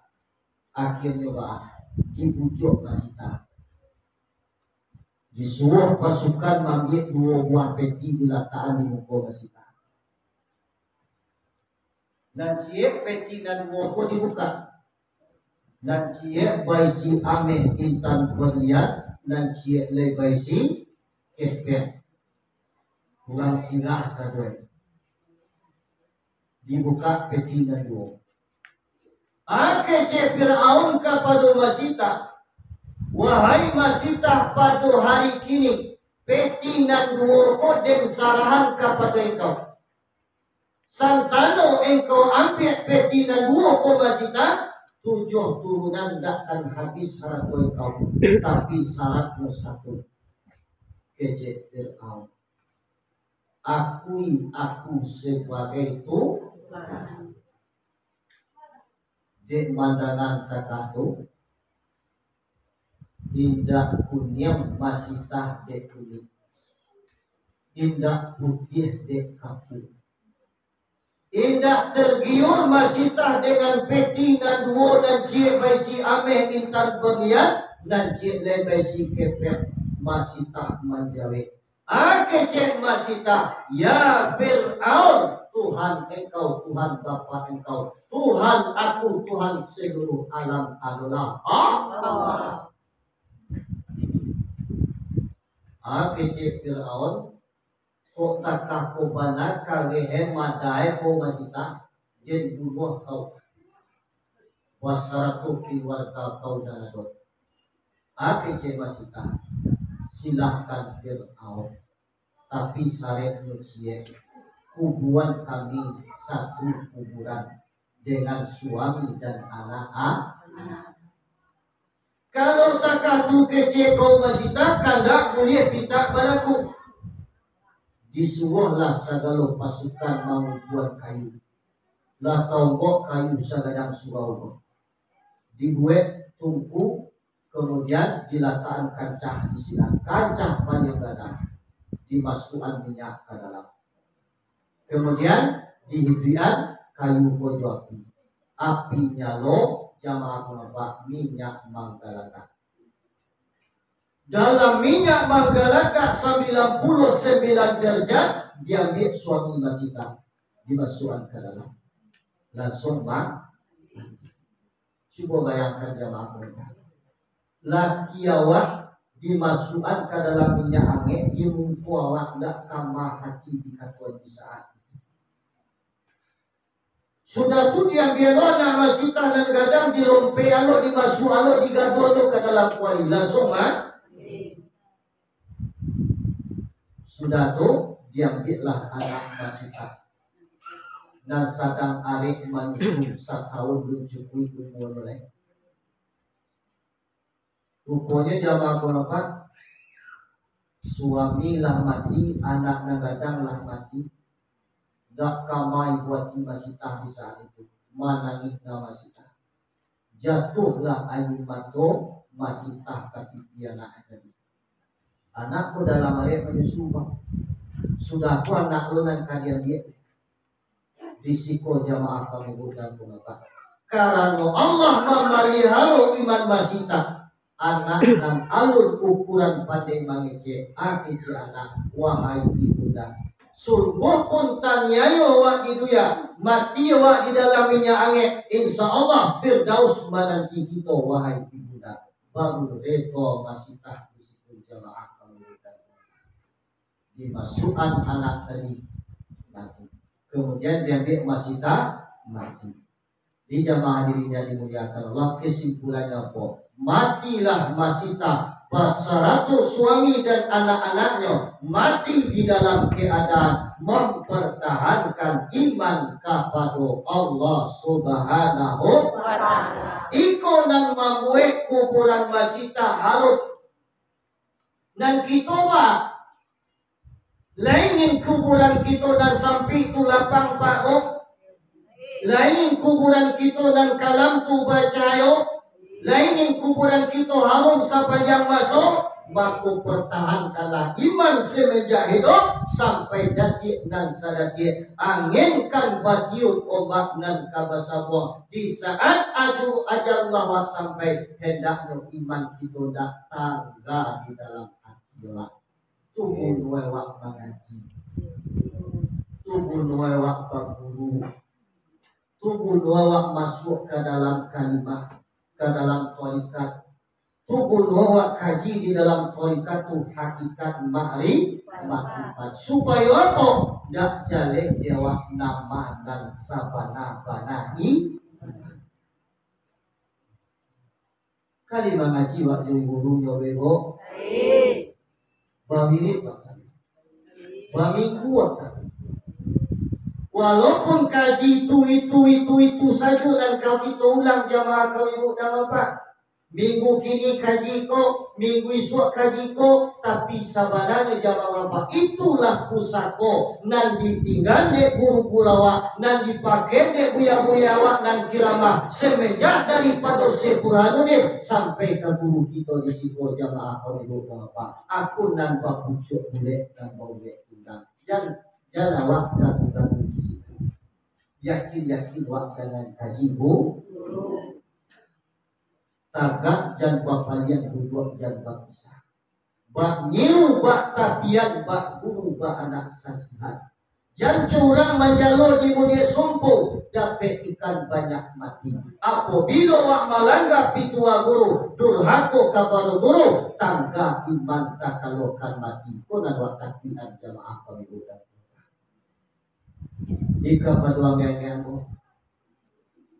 Akhirnyo baa? Dibujuak Masitah. Disuruah pasukan maambiak duo buah peti, dilatakan di muko Masitah. Nan ciek peti nan duo ko dibukak. Nan ciek baisi ameh intan berlian, nan ciek lai baisi kepeng. Urang sirah sadoe. Dibukak peti nan duo. A kecek Firaun kapado Masitah, "Wahai Masitah, pado hari kini, peti nan duo ko den sarahan kapado engkau. Santano engkau ambiak peti nan duo ko, Masitah, tujuah turunan ndak akan habis harato engkau, tapi saratnyo satu," kecek Firaun. "Akui aku sabagai Tuhan." Dek mandanga kata tu, indak kuniang Masitah dek kulik, indak putiah dek kapua. Indak tergiur Masitah dengan peti nan duo nan ciek baisi ameh intan berlian, nan ciek lai baisi kepeng. Masitah manjawek, a kecek Masitah, "Ya Firaun, Tuhan engkau, Tuhan bapak engkau, Tuhan aku, Tuhan seluruh alam adolah Allah." A kecek Firaun, "Kok takah ko bana kareh e madae ko Masitah, den bunuah kau basarato kaluarga kau nan ado." A kecek Masitah, "Silahkan Firaun, tapi saratnyo ciek, kubuan kami satu kuburan dengan suami dan anak a-, anak. Kalau takah tu kecek kau Masitah, kandak buliah pitak balaku." Disuruahlah sagalo pasukan mangumpuan kayu. Lah taonggok kayu sagadang surau. Dibuek tungku, kemudian dilatakkan kancah di sinan. Kancah paliang gadang, dimasuakan minyak ka dalam. Kemudian dihiduikan kayu ko jo api. Api nyalo, jamaah ko nampak, minyak manggalagak. Dalam minyak manggalagak sambilan puluah sambilan darajat, diambiak suami Masitah, dimasuakan ka dalam. Langsuang ma-, Cubo bayangkan jamaah ko. Laki awak dimasuakan ka dalam minyak angek, di muko awak ndak ka mahati dikatoan di saat itu. Sudah tu diambiak lo anak masitah nan gadang, dilompek lo, dimasuak lo, digaduah lo ka dalam kuali. Langsuang ma-, sudah tu diambiaklah anak masitah nan sadang arek manyusu, satahun lun cukuik umuanyo lai. Ruponyo jamaah karabat, suami lah mati, anak nan gadang lah mati. Dak ka ma ibu ati masitah di saat itu, manangih nan masitah. Jatuhlah aia mato masitah ka pipi anak tadi. Anak ko dalam arek manyusu, Bang. Sudah tu anak lo nan ka diambiak. Di siko jamaah kami bukan mengapa. Karano Allah mamaliharo iman masitah, anak nan alun ukuran pandai mangecek, a kecek anak, wahai ibunda. Sungguah pun taniayo awak di dunia, mati awak di dalam minyak angek, insya Allah Firdaus mananti kito, wahai ibunda. Baru redo masitah di situ jamaah kami bukan mengapa. Dimasuakan anak tadi mati. Kemudian diambiak masitah mati. Di jamaah hadirin yang dimuliakan Allah, kesimpulannyo apo? Matilah masitah basarato suami dan anak-anaknyo, mati di dalam keadaan mempertahankan iman kapado Allah Subhanahu wa Ta'ala. Iko nan mambuek kuburan masitah harum. Nan kito, Pak, lain kuburan kito nan sampik tu lapang, Pak, ko. Lain kuburan kito nan kalam tu bacahayo. Lain kuburan kito harum sapanjang maso. Mako, pertahankanlah iman semenjak hidup sampai datiak nan sadatiak. Anginkan batiup ombak nan ka basabuang. Di saat aju-, ajal Allah wak sampai, hendaknyo iman kito ndak tangga di dalam ati wak. Tu bunuah wak mangaji. Tu bunuah wak baguru. Tu bunuah wak masuak ka dalam kalimah, ka dalam tarikat. Tu bunuah wak kaji di dalam tarikat tu hakikat makri-, makrifat. Supayo apo? Ndak jaleh di awak nama nan sabana-bana i-, Kali mangaji wak jo gurunyo bego. Bamirip wak tadi. Baminggu wak tadi. Walaupun kaji itu, itu, itu, itu sajo nan ka kito ulang jamaah kami bukan mengapa. Minggu kini kaji ko, minggu isuak kaji ko, tapi sabananyo jamaah mengapa. Itulah pusako nan ditinggan dek guru-guru awak, nan dipakai dek buya-buya awak nan kiramah, semenjak daripado Syekh Burhanuddin sampai ka guru kito di siko jamaah kami bukan mengapa. Aku nan bapucuak bulek nan baulek undang. Jan, jan awak gagu-gagu di situ. Yakin-yakin wak jangan kaji, Bu. Tagak jan bapaliang, duduak jan bakisah. Bak nyiru, bak tapian, bak guru, bak anak sasihan. Jan curang manjalo di mudiak sumpo, dapek ikan banyak mati. Apobilo wak malangga pituah guru, durhako kapado guru, tangga iman takalokan mati. Ko nan wak takuikan jamaah kami budak. Di kapado angek-angek ambo,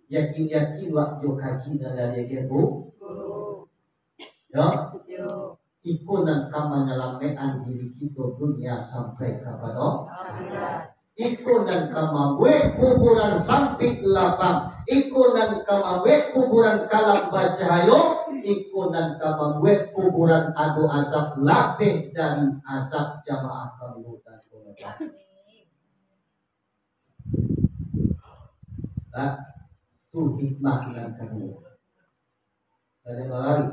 yakin-yakin wak jo kaji nan dari agiah, Bu. Yo. Iko nan ka manyalamaikkan diri kito dunia sampai kapado akhirat. Iko nan ka mambuek kuburan sampik lapang. Iko nan ka mambuek kuburan kalam bacahayo. Iko nan ka mambuek kuburan ado azab labih dari azab jamaah kami bukan mengapa. Nah, tu hikmah nan kaduo. Banyak barari.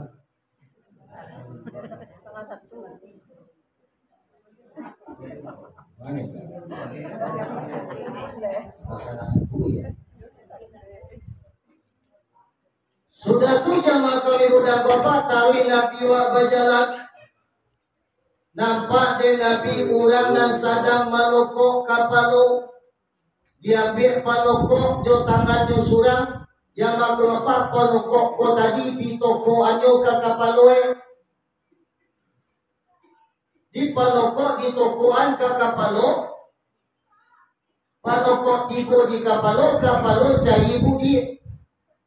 Mana? Salah satu ya. Sudah tu jamaah kami budak bapak, taruih Nabi wak bajalan. Nampak dek Nabi urang nan sadang manokok kapalo. Diambiak panokok jo tangannyo surang, jamaah kami bukan mengapa, panokok ko tadi ditokoannyo ka kapalo, eh. Dipanokok, ditokokan ka kapalo. Panokok tibo di kapalo, kapalo cari budiak.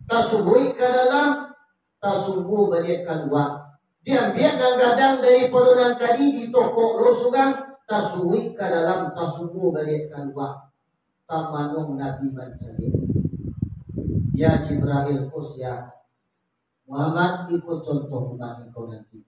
Tasubuik ka dalam, tasunggu baliak kalua. Diambiak nan gadang daripado nan tadi, ditokok lo surang, tasubuik ka dalam, tasunggu baliak kalua. Tamanong Nabi mancaliak. Ya Jibrail, ko sia? Muhammad, iko contoh umat engkau nanti.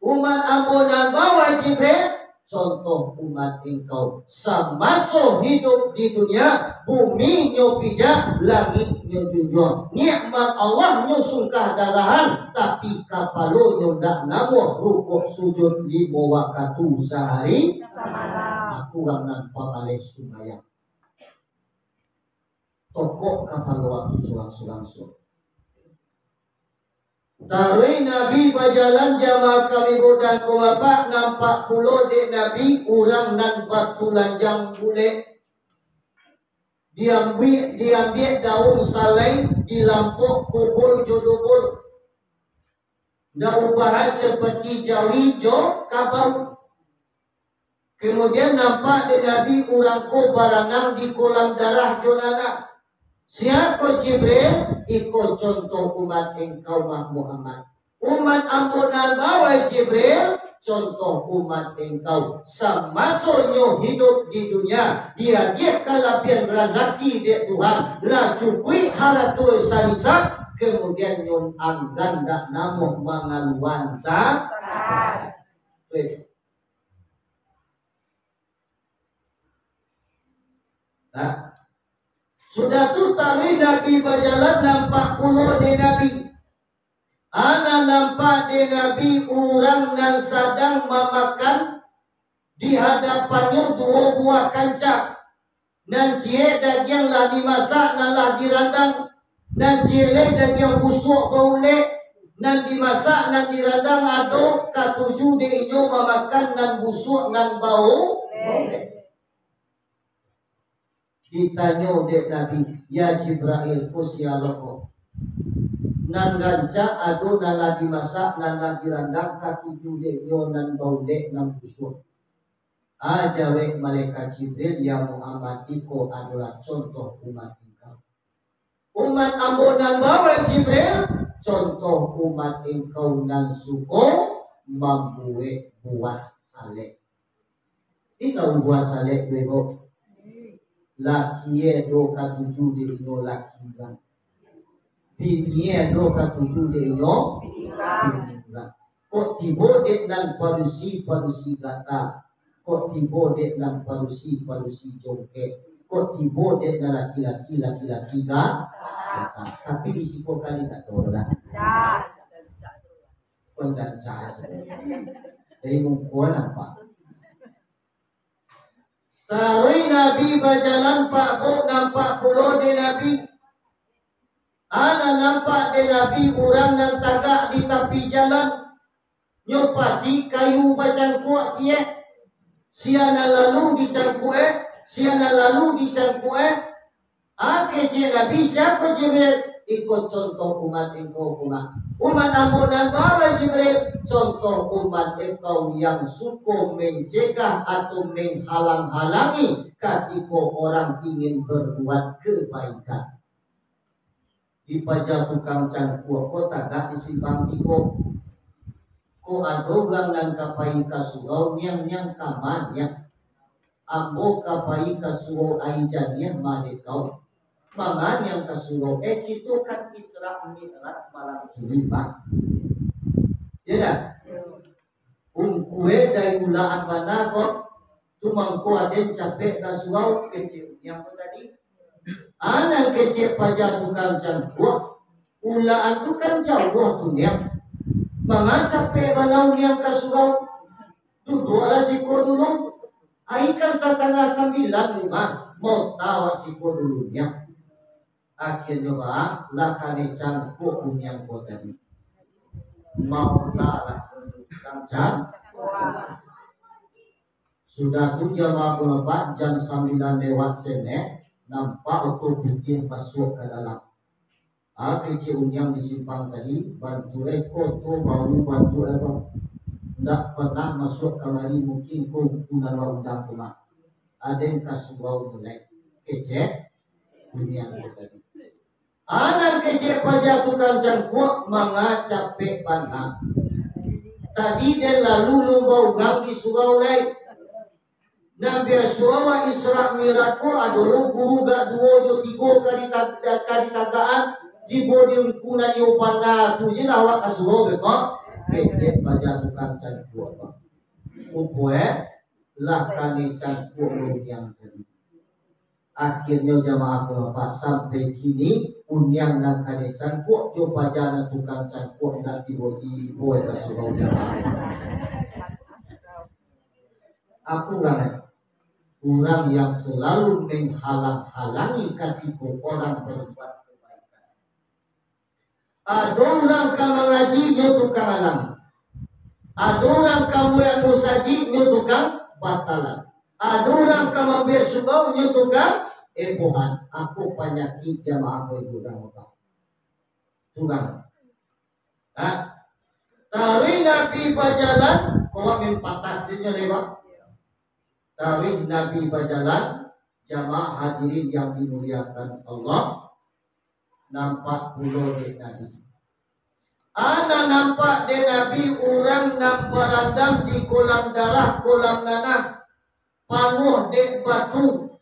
Umat ambo nan bawah Jibril, contoh umat engkau. Samaso hidup di dunia, bumi nyo pijak, langik nyo junjuang. Nikmat Allah nyo sungkah darahan, tapi kapalo nyo ndak namuah, rukuk sujud limo wakatu sahari samalam. Aku urang nan pamaleh sumbayang. Tokok kapalo waktu surang-surang suruh. Taruih Nabi bajalan, jamaah kami, budak ko bapak, nampak pulo dek Nabi urang nan batulanjang bulek. Diambiak, diambiak daun salai, dilampok kubul jo dubul. Ndak ubahan seperti jawi jo kabau. Kemudian nampak dek Nabi urang ko baranang di kolam darah jo nanah. Sia ko Jibril? Iko contoh umat engkau, Muhammad. Umat ambo nan bawah Jibril, contoh umat engkau. Samasonyo hidup di dunia, diagiah kalabiahan razaki dek Tuhan, lah cukuik harato sarisak, kemudian nyo anggan dak namuah mangaluan zakat. Nah, sudah tu taruih Nabi bajalan, nampak pulo dek Nabi. Ana nampak dek Nabi urang nan sadang mamakan, di hadapannyo duo buah kancang. Nan ciek dagiang lah dimasak, nan lah dirandang. Nan ciek lai dagiang busuak baulek, nan dimasak, nan dirandang ado, katuju dek inyo mamakan nan busuak nan bau-, baulek. Ditanyo dek Nabi, "Ya Jibrail, ko sia lo ko? Nan rancak ado, nan lah dimasak, nan lah dirandang, katuju dek inyo nan baulek, nan busuak." Ah, jawek malaikat Jibril, "Ya Muhammad, iko adolah contoh umat engkau." Umat ambo nan bawah Jibril, contoh umat engkau nan suko mambuek buah salek. Iko buah salek tu, Ibu. Laki e do katuju dek inyo laki urang. Bini e do katuju dek inyo bini urang. Kok tibo dek nan padusi-padusi gata. Kok tibo dek nan padusi-padusi jongkek. Kok tibo dek nan laki-laki, laki-laki ga-, gata. Tapi di siko kali tak tahu lah. Pancancang sajo. Dari muko nampak. Taruih Nabi bajalan, pak buk, nampak pulo dek Nabi. Ana nampak dek Nabi urang nan tagak di tapi jalan. Nyo pacik kayu bacangkuak ciek. Sia nan lalu dicangkuak e, sia nan lalu dicangkuak e. Ah, kecek Nabi, "Sia ko Jibril?" "Iko contoh umat engkau ko mah. Umat ambo nan bawah Jibril, contoh umat engkau yang suko mencegah atau menghalang-halangi katiko orang ingin berbuat kebaikan." Di paja tukang cangkuak ko tagak di simpang tigo. Ko ado urang nan ka pai ka surau, "Niang, niang, ka ma niang?" "Ambo ka pai ka surau Aijaniah, ma dek kau?" "Manga niang ka surau?" "Eh, kito kan Isra Mi'raj malam kini, Pak." Yo ndak? Ungkue dari ulaan bana ko, tu mangko aden capek ka surau, kecek niang ko tadi. Anak kecek paja tukang cangkuak, ulaan tu kan jauah tu niang. Manga capek bana niang ka surau? Duduaklah siko dulu. Ari kan satangah sambilan rumah, maota awak siko dulu niang. Akhirnyo baa, lah kanai cangkuak niang ko tadi. Maota lah tukang cangkuak. Sudah tu jam barapo nampak, jam sambilan lewat senek, nampak oto putiah masuak ka dalam. Ah, kecek niang di simpang tadi, bantuak e ko tu bau bantuak e ko. Ndak pernah masuak kamari, mungkin ko ungku nan undang tu mah. Aden ka surau mulai. kecek, bunian ko tadi. Anak kecek paja tukang cangkuak manga capek bana. Tadi den lalu lumba urang di surau lai. Nan biaso awak Isra Mi'raj ko ado lo guru gak duo jo tigo ka dita-, ka ditagakan, tibo di ungku nan iyo bana tu je lah awak ka surau beko. Kecek paja tukang cangkuak ko. Upo eh, lah kanai cangkuak lo yang tadi. Akhirnyo jamaah ko Bapak, sampai kini, bunian nan kanai cangkuak jo paja nan tukang cangkuak indak tibo-tibo ka surau jamaah. Apo urang, eh? Urang yang selalu menghalang-halangi katiko orang berbuat kebaikan. Ado urang ka mangaji, nyo tukang alangi. Ado urang ka mauliat musajik, nyo tukang batalan. Ado urang ka mambuek surau, nyo tukang ebohan. Apo panyakik jamaah ko ibu dan bapak? Tukang. Ha? Taruih Nabi bajalan, kok main patas inyo lewat. Taruih Nabi bajalan, jamaah hadirin yang dimuliakan Allah, nampak pulo dek Nabi. Ana nampak dek Nabi urang nan barandam di kolam darah, kolam nanah, panuah dek batu.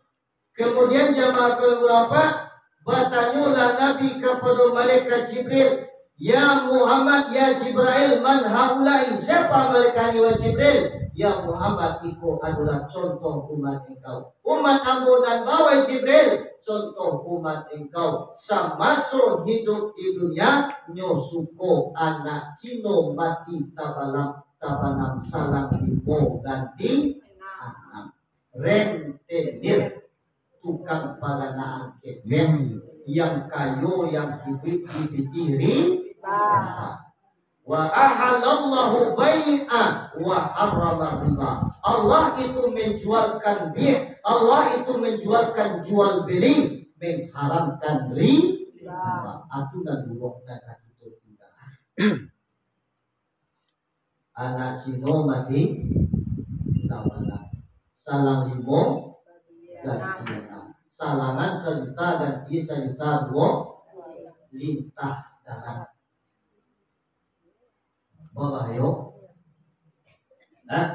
Kemudian jamaah kaum rapat, batanyolah Nabi kapado malaikat Jibril, "Ya Muhammad, ya Jibrail, man haulai? Siapa mereka ni, wahai Jibril?" "Ya Muhammad, iko adalah contoh umat engkau." Umat ambo nan ba, wahai Jibril, contoh umat engkau. Samaso hidup di dunia, nyo suko anak Cino mati tabalam, tabanam salang limo ganti anam. Rentenir, tukang paganaan ketek, yang kayo, yang hiduik di pitih ri-, Wa ahallallahu bai'a wa harrama riba. Allah itu menjualkan bai', Allah itu menjualkan jual beli, mengharamkan ri-, riba. Atu nan buruk nan ka kito tinggakan. Anak Cino mati, tabalam. Salang limo, ganti anam. Salangan sajuta, ganti sajuta duo, lintah darat. Babahayo. Nah,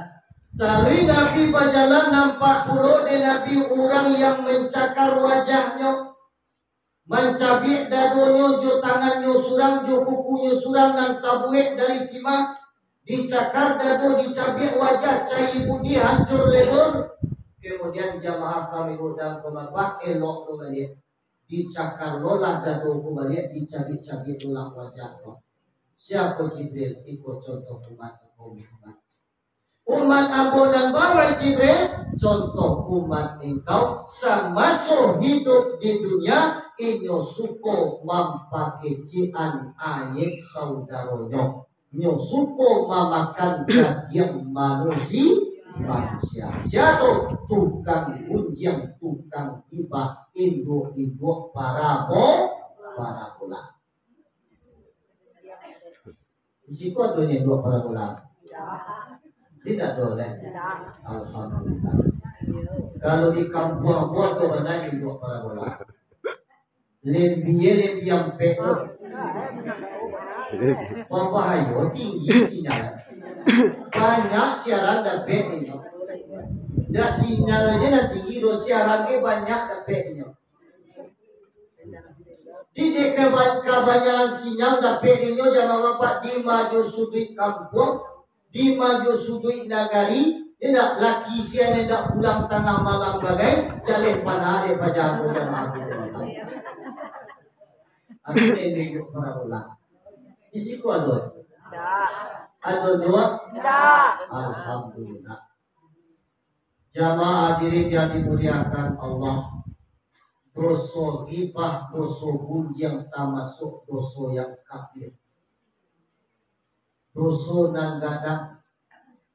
taruih Nabi bajalan, nampak pulo dek Nabi urang yang mancakar wajahnyo, mancabiak dadonyo jo tangannyo surang, jo kukunyo surang nan tabuek dari timah, dicakar dado, dicabiak wajah, cayia budi hancur lebur. Kemudian jamaah kami udang pemabak elok tu baliak. Dicakar lo lah dado ko baliak, dicabiak-cabiak lo lah wajah ko. Sia ko Jibril? Iko contoh umat ko Muhammad. Umat ambo nan ba, wahai Jibril, contoh umat engkau, samaso hidup di dunia, inyo suko mampakecekan aib saudaronyo. Nyo suko mamakan dagiang manusi-, manusia. Sia tu? Tukang gunjiang, tukang gibah, induak-induak parabo-, parabola. Di siko ado nyo induak parabola? Indak ado, leh. Alhamdulillah. Kalau di kampuang ambo ado bana induak parabola. Lembie, lembie ampek tu. Babahayo, tinggi sinyal. Banyak siaran dapek inyo. Dak sinyal aja nan tinggi, do siaran ke banyak dapek inyo. Di dek kaba-, kabanyakan sinyal dapek inyo jamaah bapak di majo suduik kampuang, di majo suduik nagari, indak laki sia nan indak pulang tangah malam bagai, jaleh panah dek paja ko jamaah tu. Ado nyo induak parabola? Di siko ado? Ado induak? Alhamdulillah. Jamaah hadirin yang dimuliakan Allah, doso gibah, doso gunjiang tamasuak doso yang kabir. Doso nan gadang.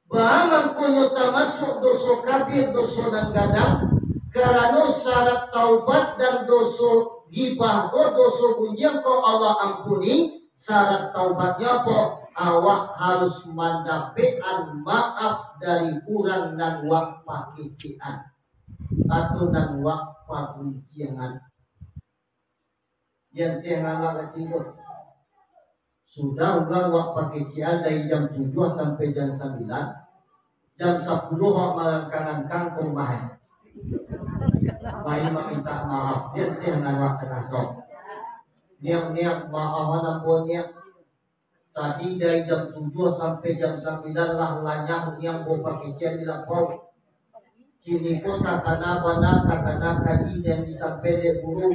Baa mangkonyo tamasuak doso kabir, doso nan gadang? Karano syarat taubat dan doso gibah ko, doso gunjiang ko Allah ampuni. Syarat taubatnyo apo? Awak harus mandapekan maaf dari urang nan wak pakecekan, atau nan wak pagunjiangan. Di ateh nan awak kecek tu. Sudah urang wak pakecekan dari jam tujuah sampai jam sambilan, jam sapuluah wak malangkang-langkang ka rumah, eh. Pai mamintak maaf, di ateh nan awak tangah tu. Niang-niang, maaf, anak buah niang. Tadi dari jam tujuah sampai jam sambilan lah lanyah niang bapakecekan di lapau. Kini ko takana bana, takana kaji nan disampaian dek guru.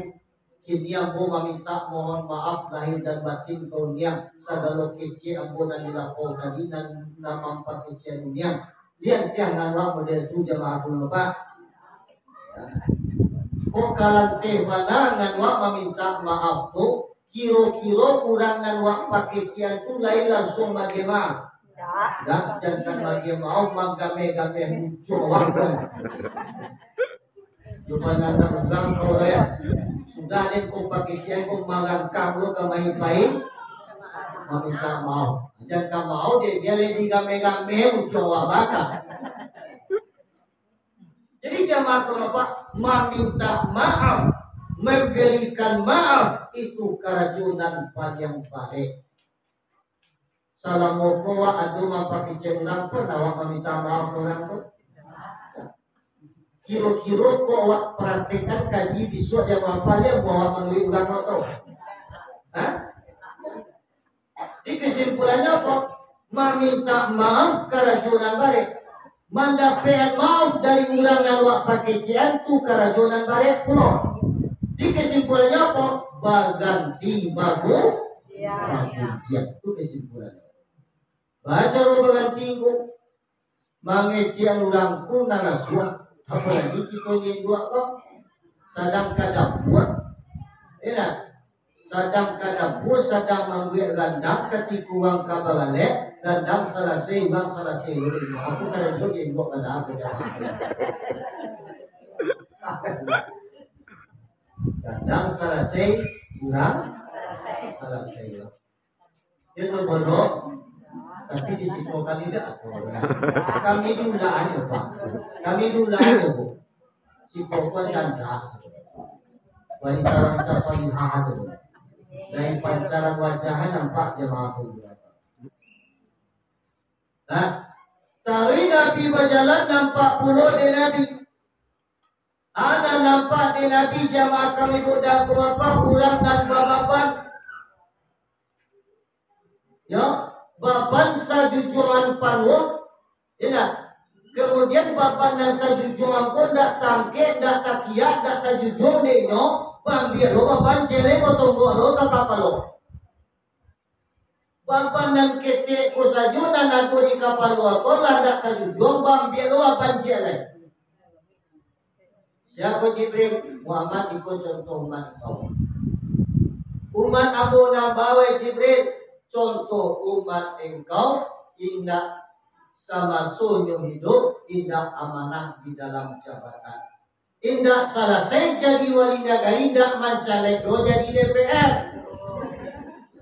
Kini ambo mamintak mohon maaf lahir dan batin ka niang, sagalo kecek ambo nan di lapau tadi nan, nan mampakecekan niang. Di ateh nan awak model tu, jamaah ku, Pak. Kok kalanteh bana nan awak mamintak maaf tu, kiro-kiro urang nan awak pakecekan tu lai lansuang maagiah maaf? Indak. Indak, jankan maagiah maaf, manggameh-gameh muncua awak tu. Cubo nantang urang ko, eh. Sudah deh ko pakecekan ko malangkah lo ka main-main. Mamintak maaf. Jankan maaf deh, dia lai digameh-gameh muncua awak bakal. Jadi jamaah karabat, mamintak maaf, mambarikan maaf, itu karajo nan paliang barek. Salamo ko awak ado mampakecekan urang, pernah awak mamintak maaf ka urang tu? Kiro-kiro ko awak praktekkan kaji bisuak jamaah paliang, buah awak manuruik urang tu? Hah? Di kesimpulannyo apo? Mamintak maaf karajo nan barek. Mandapek maaf dari urang nan awak pakecekan tu karajo nan barek pulo. Di kesimpulannyo apo? Baganti bagu-, bagunjiang. Tu kesimpulannyo. Bacaro baganti ko. Mangecekan urang tu nan lasuah, apolai kito ni induak ko, sadang ka dapua, yo ndak? Sadang ka dapua, sadang mambuek randang, katiko urang ka baralek, randang salasai, urang salasai lo induak. Aku karajo di induak bana, aku jawab. Randang salasai, urang salasai lo. Itu bodoh. Tapi di siko kami dak apo. Kami diulaan yo, Pak. Kami diulaan yo, Bu. Siko pun cancak. Wanita-wanita salihah sajo. Dari pancaran wajah nampak jamaah tu. Nah, taruih Nabi bajalan, nampak pulo dek Nabi. Nan nampak dek Nabi, jamaah kami budak bapak, urang nan bababan. Yo, baban sajujuangan panuah, yo ndak? Kamudian, baban nan sajujuangan ko ndak tangkek, ndak takiak, ndak tajujuang dek nyo, baambiak lo baban ciek lai, batonggok lo ka kapalo. Baban nan ketek ko sajo nan ado di kapalo ko lah ndak tajujuang, baambiak lo baban ciek lai. Sia ko Jibril? Muhammad, iko contoh umat engkau. Umat ambo nan baa, Jibril? Contoh umat engkau, indak samasonyo hidup, indak amanah di dalam jabatan. Indak salasai jadi wali nagari, indak mancaleg lo jadi D P R.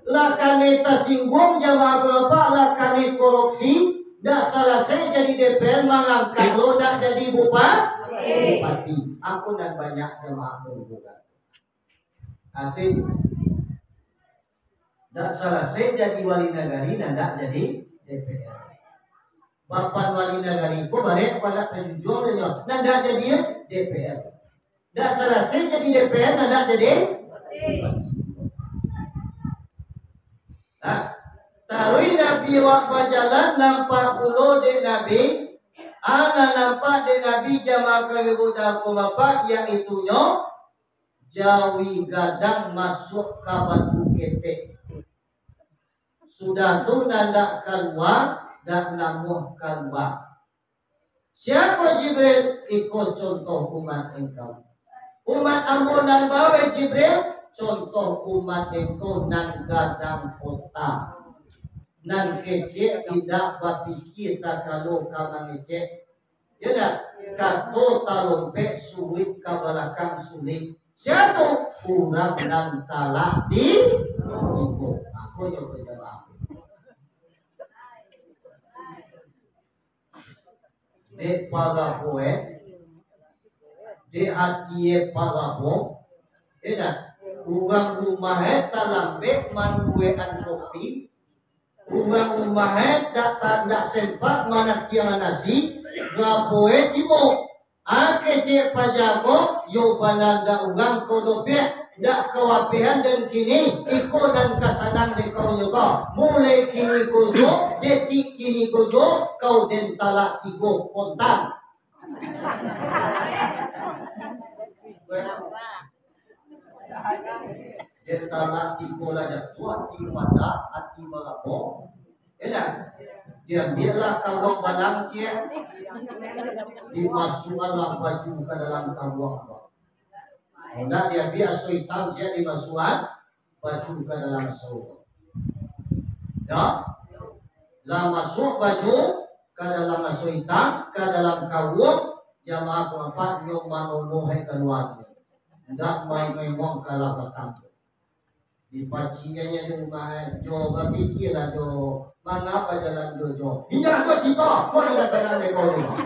Lah kanai tasingguang jamaah bapak, lah kanai korupsi, ndak salasai jadi D P R, mangangkat lo ndak jadi bupa-, bupati. Aku nan banyak jamaah bapak. Arti, ndak salasai jadi wali nagari, nan ndak jadi D P R. Baban wali nagari ko barek, ko ndak tajujuang dek nyo, nan ndak jadi D P R. Ndak salasai jadi D P R, nan ndak jadi. Nah, taruih Nabi wak bajalan, nampak pulo dek Nabi, nan nampak dek Nabi jamaah kami budak bapak, yaitunyo jawi gadang masuak ka batu ketek. Sudah tu nan dak kalua, dak namuah kalua. Sia ko Jibril? Iko contoh umat engkau. Umat ambo nan baa, Jibril? Contoh umat engkau nan gadang otak. Nan kecek indak bapikia takalo ka mangecek. Yo ndak? Kato talompek suruik ka balakang sulik. Sia tu? Urang nan talak ti-, tibo. Ako nyo bajamaah. Dek pagapo, eh? Dek ati e palabo, indak? Urang rumah e talambek mambuekan kopi, urang rumah e dak ta-, dak sempat manakiang nasi, gabo e tibo. A kecek pajago, yo bana ndak urang ko doh, ndak kawapehan den kini, iko nan ka sanang dek kau nyo ko. Mulai kini ko jo, detik kini ko jo, kau den talak tigo kontan. Dia talak tigo lah jatuah, ati padah, ati barabo. Enak. Diambiaklah karuang balang ciek. Dimasukkanlah baju ka dalam karuang tu. Ndak diambiak aso itam ciek, dimasukkan baju ka dalam aso. Ya. Lah masuk baju ka dalam aso itam, ka dalam karuang, jamaah ko nampak nyo manonoh e kalua. Ndak main-main wong ka lah batang. Dipaciannya di rumah, eh, jo, bapikialah jo, mangapa jalan jo, jo. Indak ko cito, ko nan ka sanang dek ko rumah.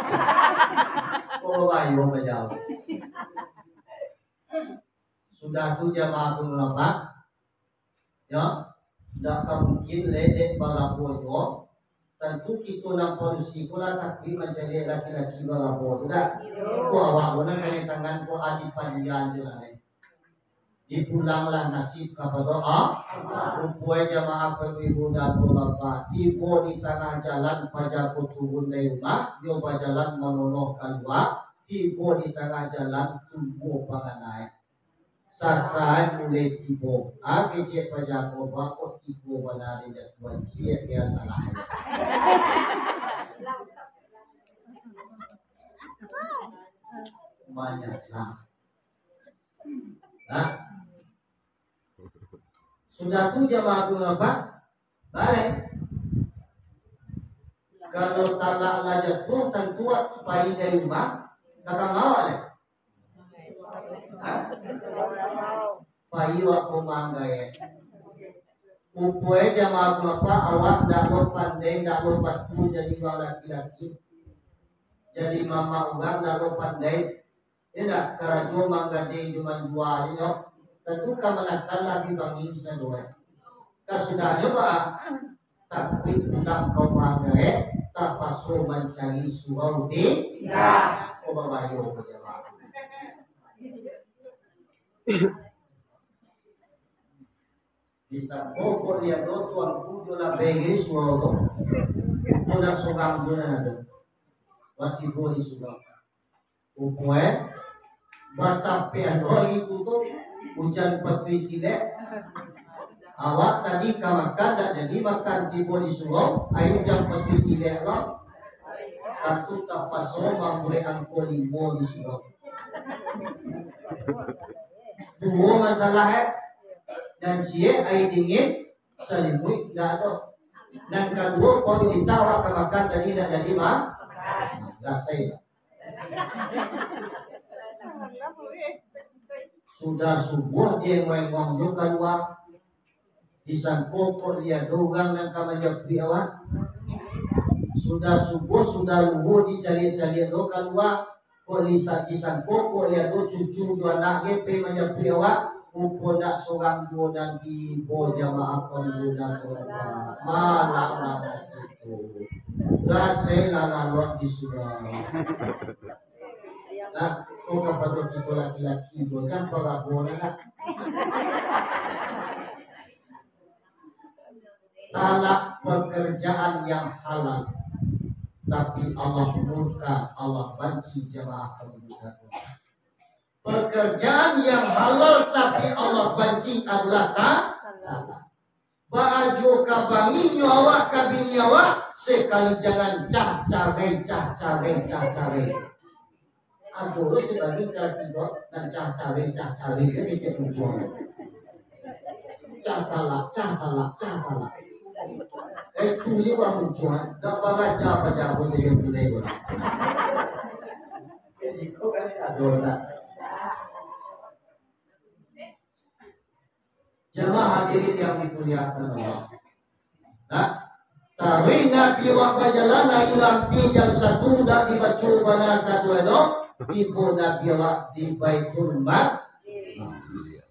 Ko bayo bajauah. Sudah tu jamaah tu mangapa? Ya, ndak ka mungkin ledek balabo jo. Tantu kito nan padusi ko lah takuik mancaliak laki-laki balabo tu, dak? Ko awak ko nan kanai tangan ko adi padian tu lah, eh. Dipulanglah nasib kapado Allah. Rupo e jamaah ko, ibu-ibu dan bapak, tibo di tangah jalan pajago turun dari rumah, yo bajalan manonoh kalua, tibo di tangah jalan tumbuah panganai. Sasaik mulai tibo. A kecek pajago, bako tibo bana di jatuah ciek, biasalah. Manyasa. Nah. Sudah tu jamaah tu apa? Balai. Kalau talak lah jatuah, tantu pai dari rumah, ka kama awak lai? Ha? Pai awak ka rumah anggai. Rupo e jamaah tu apa, awak ndak lo pandai, ndak lo patuah jadi urang laki-laki. Jadi mamak urang ndak lo pandai. Indak, karajo manggadai jo manjua nyo, tantu kamanakan lah bi bangih sadoe. Kasudahnyo baa? Tapi pulang ka rumah anggai, tapaso mancari surau ti-, indak. Ko babayo ko jamaah. Disangko kok liado tuanku jo labai surau tu. Ko dak surang jo nan ado. Wak tibo di surau. Rupo e, batapian doh itu tu, ujan patuik kilek. Awak tadi ka makan, dak jadi makan, tibo di surau, ai ujan patuik kilek lo. Tantu tapaso mambuek angko limo di surau. Duo masalah e, nan ciek ai dingin, salimuik ndak ado. Nan kaduo, kok ditawak ka makan tadi ndak jadi ma-, rasai. Sudah subuah diengong-engong jo kalua. Disangko kok liado urang nan ka manjapuik awak. Sudah subuah, sudah luhua dicaliak-caliak lo kalua. Kok lisa-, disangko kok liado cucu jo anak ge pai manjapuik awak, rupo ndak surang juo nan tibo jamaah ko di bulan Ramadan. Malang lah nasib tu. Rasailah lalok di surau. Nah, ko kapado kito laki-laki, ko jan parabo lah nak. Talak pekerjaan yang halal, tapi Allah murka, Allah banci, jamaah kami muliakan. Pekerjaan yang halal tapi Allah banci adalah ta-, talak. Baa juo ka bangihnyo awak ka bini awak, sakali jangan cah carai, cah carai, cah carai. Ado lo sabagian ka tibo nan cah carai, cah carai, kan kecek muncuang. Cah talak, cah talak, cah talak. Eh, tu je bah muncuang, dak baraja pajago jadi tulai ko. Risiko kan ado lah. Jamaah hadirin yang dimuliakan Allah. Nah, taruih Nabi wak bajalan, lah ilang pi jam satu, dak dibaco bana satu ado. tibo Nabi awak di Baitul Maqdis.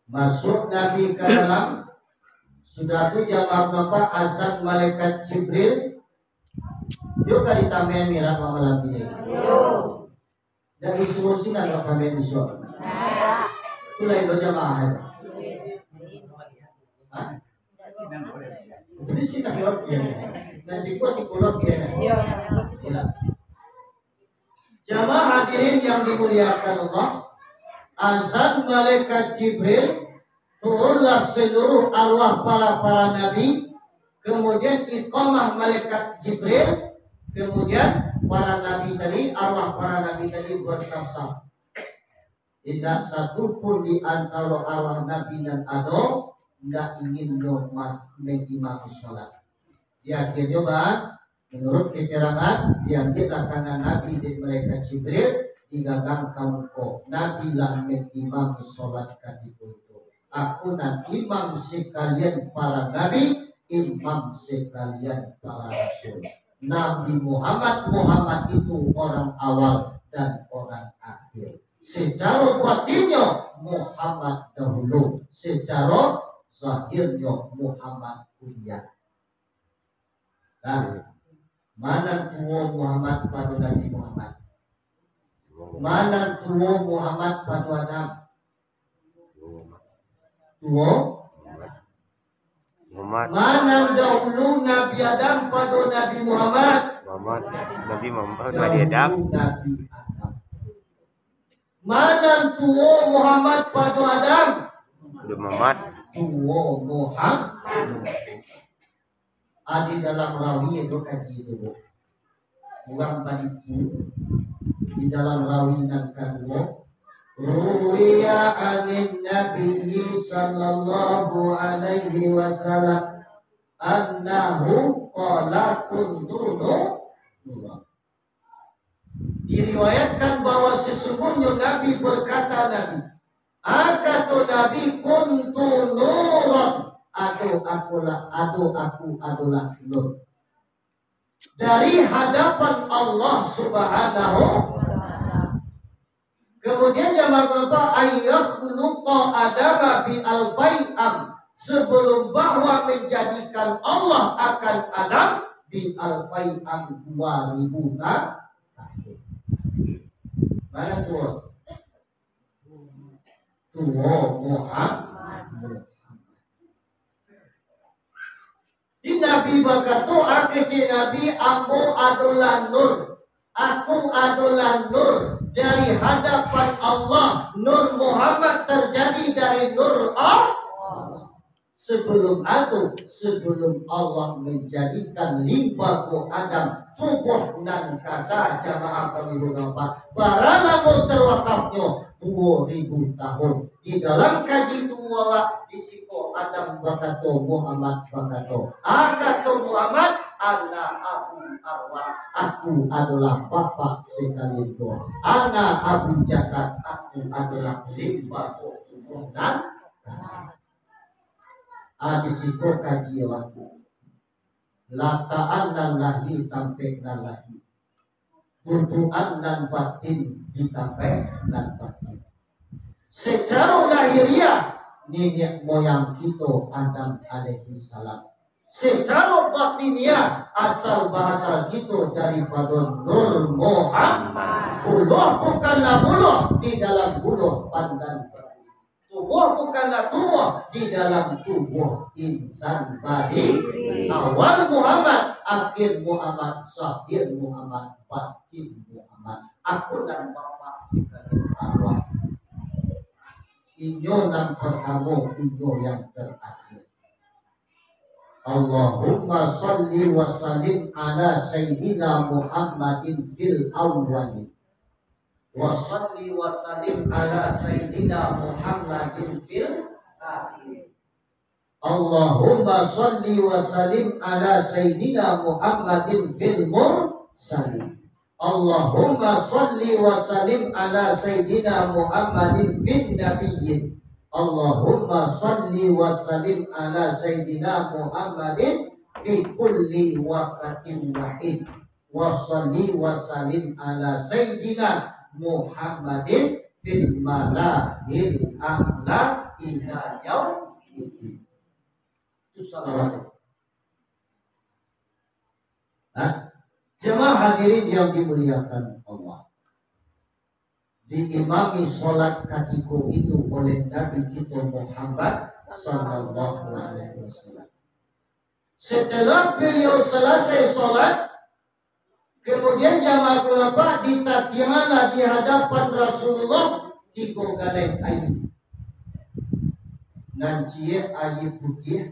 Masuk Nabi ka dalam, sudah tu jamaah, azan malaikat Jibril, yo ka di Taman Mi'raj malam ini. Dari suruh sinan ka Taman Mi'raj. Itulah itu jamaah. Hah? Jadi sinan lo, iya. Nah, siko, siko lo, iya. Iya. Jamaah hadirin yang dimuliakan Allah, azan malaikat Jibril, turunlah seluruh arwah para-para nabi, kemudian iqamah malaikat Jibril, kemudian para nabi tadi, arwah para nabi tadi bersaf-saf. Indak satu pun di antaro arwah nabi nan ado, indak ingin nyo ma-, mengimami sholat. Di akhirnyo, ba, menurut keterangan, diambiaklah tangan Nabi dek malaikat Jibril, digagang ka muko. Nabi lah mengimami sholat katiko itu. Aku nan imam sekalian para nabi, imam sekalian para rasul. Nabi Muhammad, Muhammad itu orang awal dan orang akhir. Secara batinnyo Muhammad dahulu, secara zahirnyo Muhammad kudian. Nah, ma nan tuo Muhammad pado Nabi Muhammad? Ma nan tuo Muhammad pado Adam? Tuo? Muhammad. Ma nan dahulu, Nabi Adam pado Nabi Muhammad? Muhammad. Nabi Muhammad, Nabi Adam. Dahulu Nabi Adam. Ma nan tuo Muhammad pado Adam? Nabi Muhammad. Tuo Muhammad. Ado dalam rawi itu kaji itu, Bu. Urang baliku di dalam rawi nan kaduo, ruwiya anin Nabi sallallahu alaihi wasallam annahu qala kuntu nuran. Diriwayatkan bahwa sesungguhnyo Nabi berkata, Nabi, a, kato Nabi, kuntu nuran, ado akulah, ado aku adolah nur. Dari hadapan Allah Subhanahu wa Ta'ala. Kemudian yang kedua, ayyakhluqa Adama bi alfai am. Sebelum bahwa menjadikan Allah akan Adam bi alfai am, dua ribu ta-, tahun. Ma nan tuo? Tuo Muhammad. Di Nabi bakato, a, kecek Nabi, ambo adolah nur. Aku adolah nur dari hadapan Allah. Nur Muhammad terjadi dari nur Allah. Sebelum atu, sebelum Allah menjadikan limbago Adam, tubuh nan kasa, jamaah kami hormati, bara lamo terwakafnyo? Dua ribu tahun. Di dalam kaji tuo awak, di siko Adam bakato, Muhammad bakato. A, kato Muhammad, ana abu arwah, aku adolah bapak sekalian doa. Ana abu jasad, aku adolah limbago tubuh nan kasa. A, di siko kaji awak. Latakan nan lahia tampek nan lahia. Dudukan nan batin di tampek nan batin. Secaro lahiriah, niniak moyang kito Adam alaihissalam. Secaro batiniah, asal baasal kito daripado Nur Muhammad. Buluah bukanlah buluah di dalam buluah pandan. Tubuah bukanlah tubuah di dalam tubuah insan badi. Awal Muhammad, akhir Muhammad, zahir Muhammad, batin Muhammad. Aku nan bapak sekalian arwah. Inyo nan pertamo, inyo yang terakhir. Allahumma salli wa sallim ala Sayyidina Muhammadin fil awwalin. Wa salli wa sallim ala Sayyidina Muhammadin fil akhirin. Allahumma salli wa sallim ala Sayyidina Muhammadin fil mursalin. Allahumma salli wa sallim ala Sayyidina Muhammadin fin nabiyyin. Allahumma salli wa sallim ala Sayyidina Muhammadin fi kulli waqtin wa hin. Wa shalli wa sallim ala sayyidina Muhammadin fil malahil a'la ila yaumiddin. Itu salawat. Nah, jemaah hadirin yang dimuliakan Allah. Diimami salat katiko itu oleh Nabi kito Muhammad sallallahu alaihi wasallam. Setelah beliau selesai salat, kemudian jamaah kulapak ditatianganlah di hadapan Rasulullah tigo galeh aia. Nan ciek aia putiah,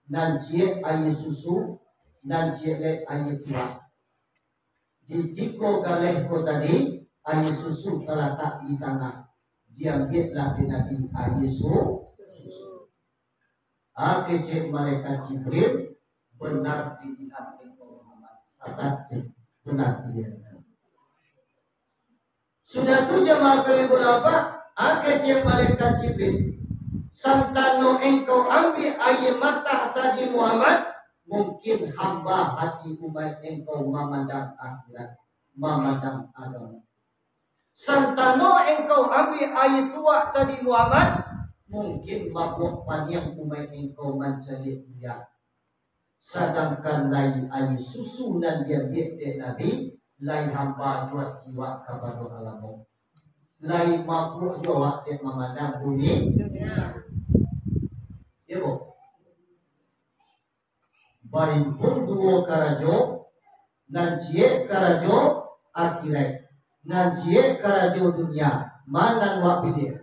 nan ciek aia susu, nan ciek lai aia tuak. Di tigo galeh ko tadi, aia susu talatak di tangah. Diambiaklah dek Nabi aia su-, ah, kecek malaikat Jibril, benar dilihat engkau Muhammad. Sabat tu, benar dilihat. Sudah tu jamaah kami berapa? Ah, kecek malaikat Jibril. Santano engkau ambiak aia matah tadi Muhammad, mungkin hamba hati umaik engkau mamandang akhirat, mamandang agama. Santano engkau ambiak aia tuak tadi Muhammad, mungkin mabuak paniang umaik engkau mancaliak buya. Sadangkan lai aia susu nan diambiak dek Nabi, lai hamba juo tiwak kapado alamok. Lai mabuak juo awak dek mamandang bumi. Iyo, boh? Baimpun duo karajo, nan ciek karajo akhirat, nan ciek karajo dunia, ma nan wak piliah?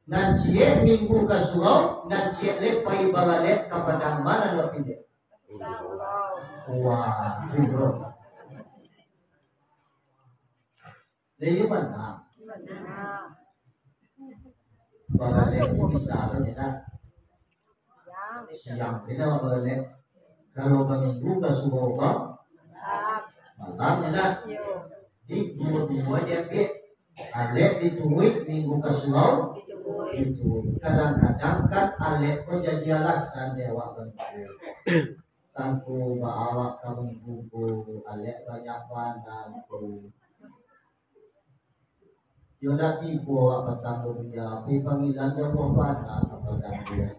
Nan ciek minggu ka surau, nan ciek lai pai balalek ka padang, ma nan wak piliah? Wah, jumroh. Lah, iyo bana. Balalek tu bisa lo, nyo nak. Siang bana balalek. Kalau baminggu ka surau, malam, nyo nak. Di duo-duo diambiak. Alek dituruik, minggu ka surau dituruik. Kadang-kadang kan alek ko jadi alasan dek awak baminggu. Tangku ba awak ka minggu ko, alek banyak bana ko. Yo ndak tibo awak patang dunia, tapi panggilan jauah bana ka padang dia.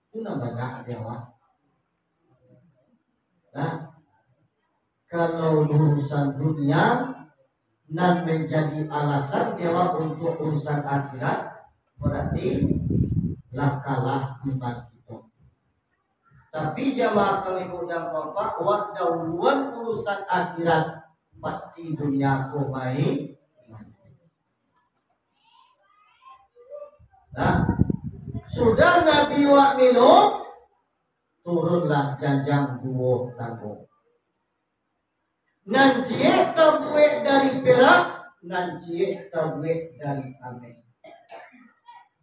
Itu nan banyak di awak. Nah, kalau urusan dunia nan menjadi alasan di awak untuk urusan akhirat, berarti lah kalah iman kita. Tapi jamaah kami undang Bapak, wak dahuluan urusan akhirat, pasti dunia ko main. Nah, sudah Nabi wak milo, turunlah janjang duo tanggo. Nan ciek tabuek dari perak, nan ciek tabuek dari ameh.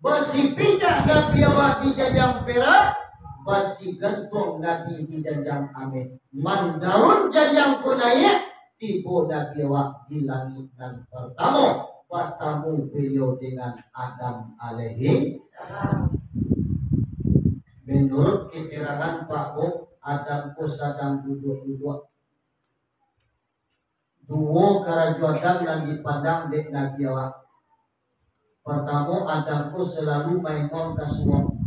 Basipijak Nabi awak di janjang perak, basigantuang Nabi di janjang ameh. Mandaun janjang ko naiak, tibo Nabi awak di langik nan partamo, batamu baliau dengan Adam alaihi salam. Menurut keterangan Pak Bob, Adam ko sadang duduak-duduak. Duo karajo Adam nan dipandang dek Nabi awak. Partamo, Adam ko salalu maengong ka suok.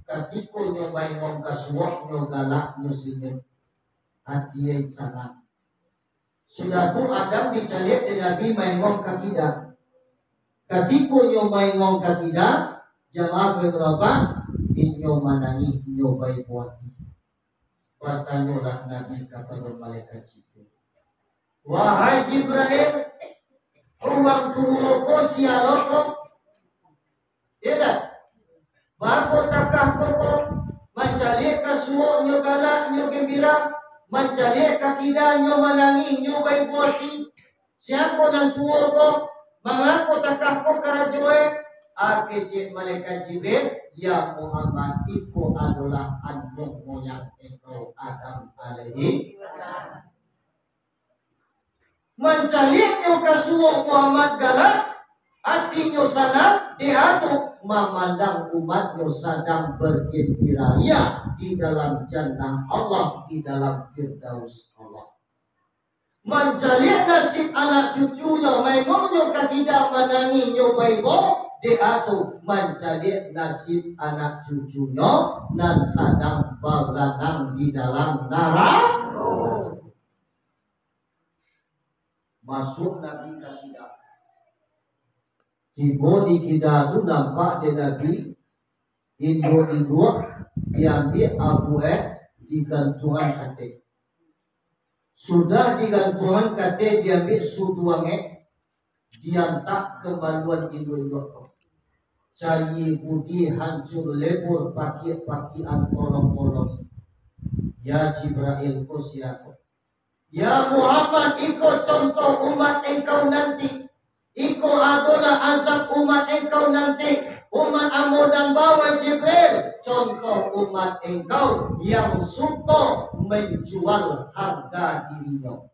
Katiko nyo maengong ka suok, nyo galak, nyo sinyum. Ati sanang. Sudah tu, Adam dicaliak dek Nabi maengong ka kida. Katiko nyo maengong ka kida, jamaah kami barampah, inyo manangih, inyo baibo ati. Batanyolah Nabi kapado malaikat Jibril, "Wahai Jibril, urang tuo ko sia lo ko?" Iyo ndak? Baa ko takah ko ko, mancaliak ka suok nyo galak, nyo gembira, mancaliak ka kida nyo manangih, nyo baibo ati. Sia ko nan tuo ko? Manga ko takah ko karajo e? Ah, kecek malaikat Jibril, "Ya Muhammad, iko adolah anuak moyang engkau Adam alaihi salam." Mancaliak nyo ka suok Muhammad galak, Atinyo sanang, dia tu mamandang umatnyo sadang bergembira ria di dalam jannah Allah, di dalam Firdaus Allah. Mancaliak nasib anak cucunyo, maengoknyo ka kida, manangihnyo baibo, dia tu mancaliak nasib anak cucunyo nan sadang baranang di dalam narako. Masuak Nabi ka kida. Tibo di kida tu, nampak dek Nabi, induak-induak diambiak abuak, digantuangan ka ateh. Sudah digantuangan ka ateh, diambiak suduang, diantak ka maluan induak-induak tu. Cayie budi hancur lebur, pakiak-pakiakan tolong-tolong. Ya Jibrail, ko sia ko? Ya Muhammad, iko contoh umat engkau nanti. Iko adolah azab umat engkau nanti. Umat ambo nan bawa Jibril, contoh umat engkau yang suko manjual harga dirinyo.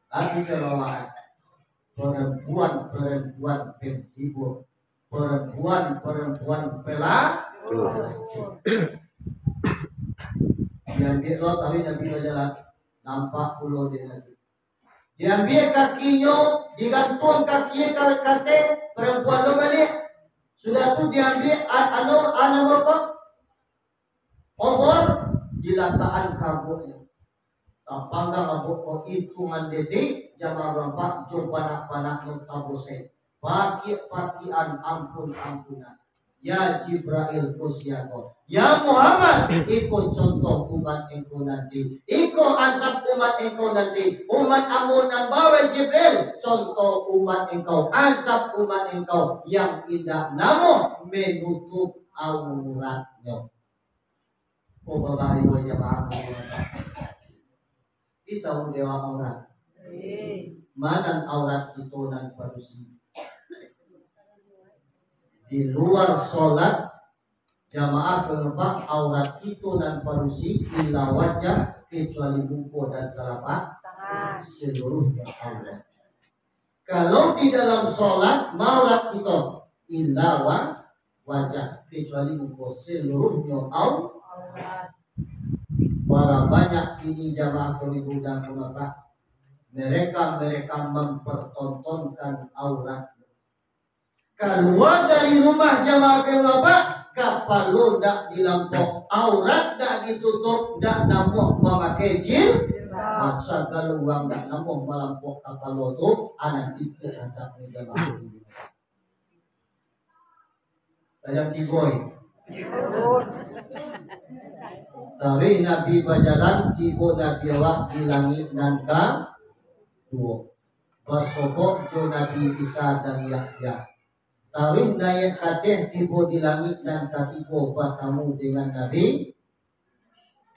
Aku ceramah, perempuan-perempuan penghibur, perempuan-perempuan pelacur. Diambiak lo taruih Nabi bajalan, nampak pulo dek Nabi. Diambiak kakinyo, digantuang kakinyo ka, ka ateh, perempuan lo baliak. Sudah tu diambiak a-, anu, anu apo? Obor, dilatakan ka abuaknyo. Tapanggang abuak ko, itungan detik, jamaah urang Pak, jo banak-banaknyo tabusek. Pakiak-pakiakan, ampun-ampunan. Ya Jibrail, ko sia ko? Ya Muhammad, iko contoh umat engkau nanti. Iko azab umat engkau nanti. Umat ambo nan bawa Jibril, contoh umat engkau, azab umat engkau yang indak namuah menutup auratnyo. Oh, babahayo jamaah. Kita tahu dewa aurat. Mana aurat kita nan padusi? Di luar solat, jamaah kempak, aurat kita nan padusi illa wajah, kecuali muko dan telapak tangan. Seluruhnya aurat. Kalau di dalam solat, maurat kita illa wa-, wajah, kecuali muko, seluruhnyo au-, aurat. Bara banyak kini jamaah kami budak Bapak, mereka-mereka mempertontonkan aurat. Kalua dari rumah jamaah kami Bapak, kapalo dak dilampok, aurat dak ditutup, dak namuah mamakai jil-, sagalo urang dak namuah malampok kapalo tu, anak itu azabnyo jamaah kami. Tajam tigo, eh. Taruih Nabi bajalan, tibo Nabi awak di langik nan kaduo. Basobok jo Nabi Isa dan Yahya. Taruih naiak ka ateh, tibo di langik nan katigo, batamu dengan Nabi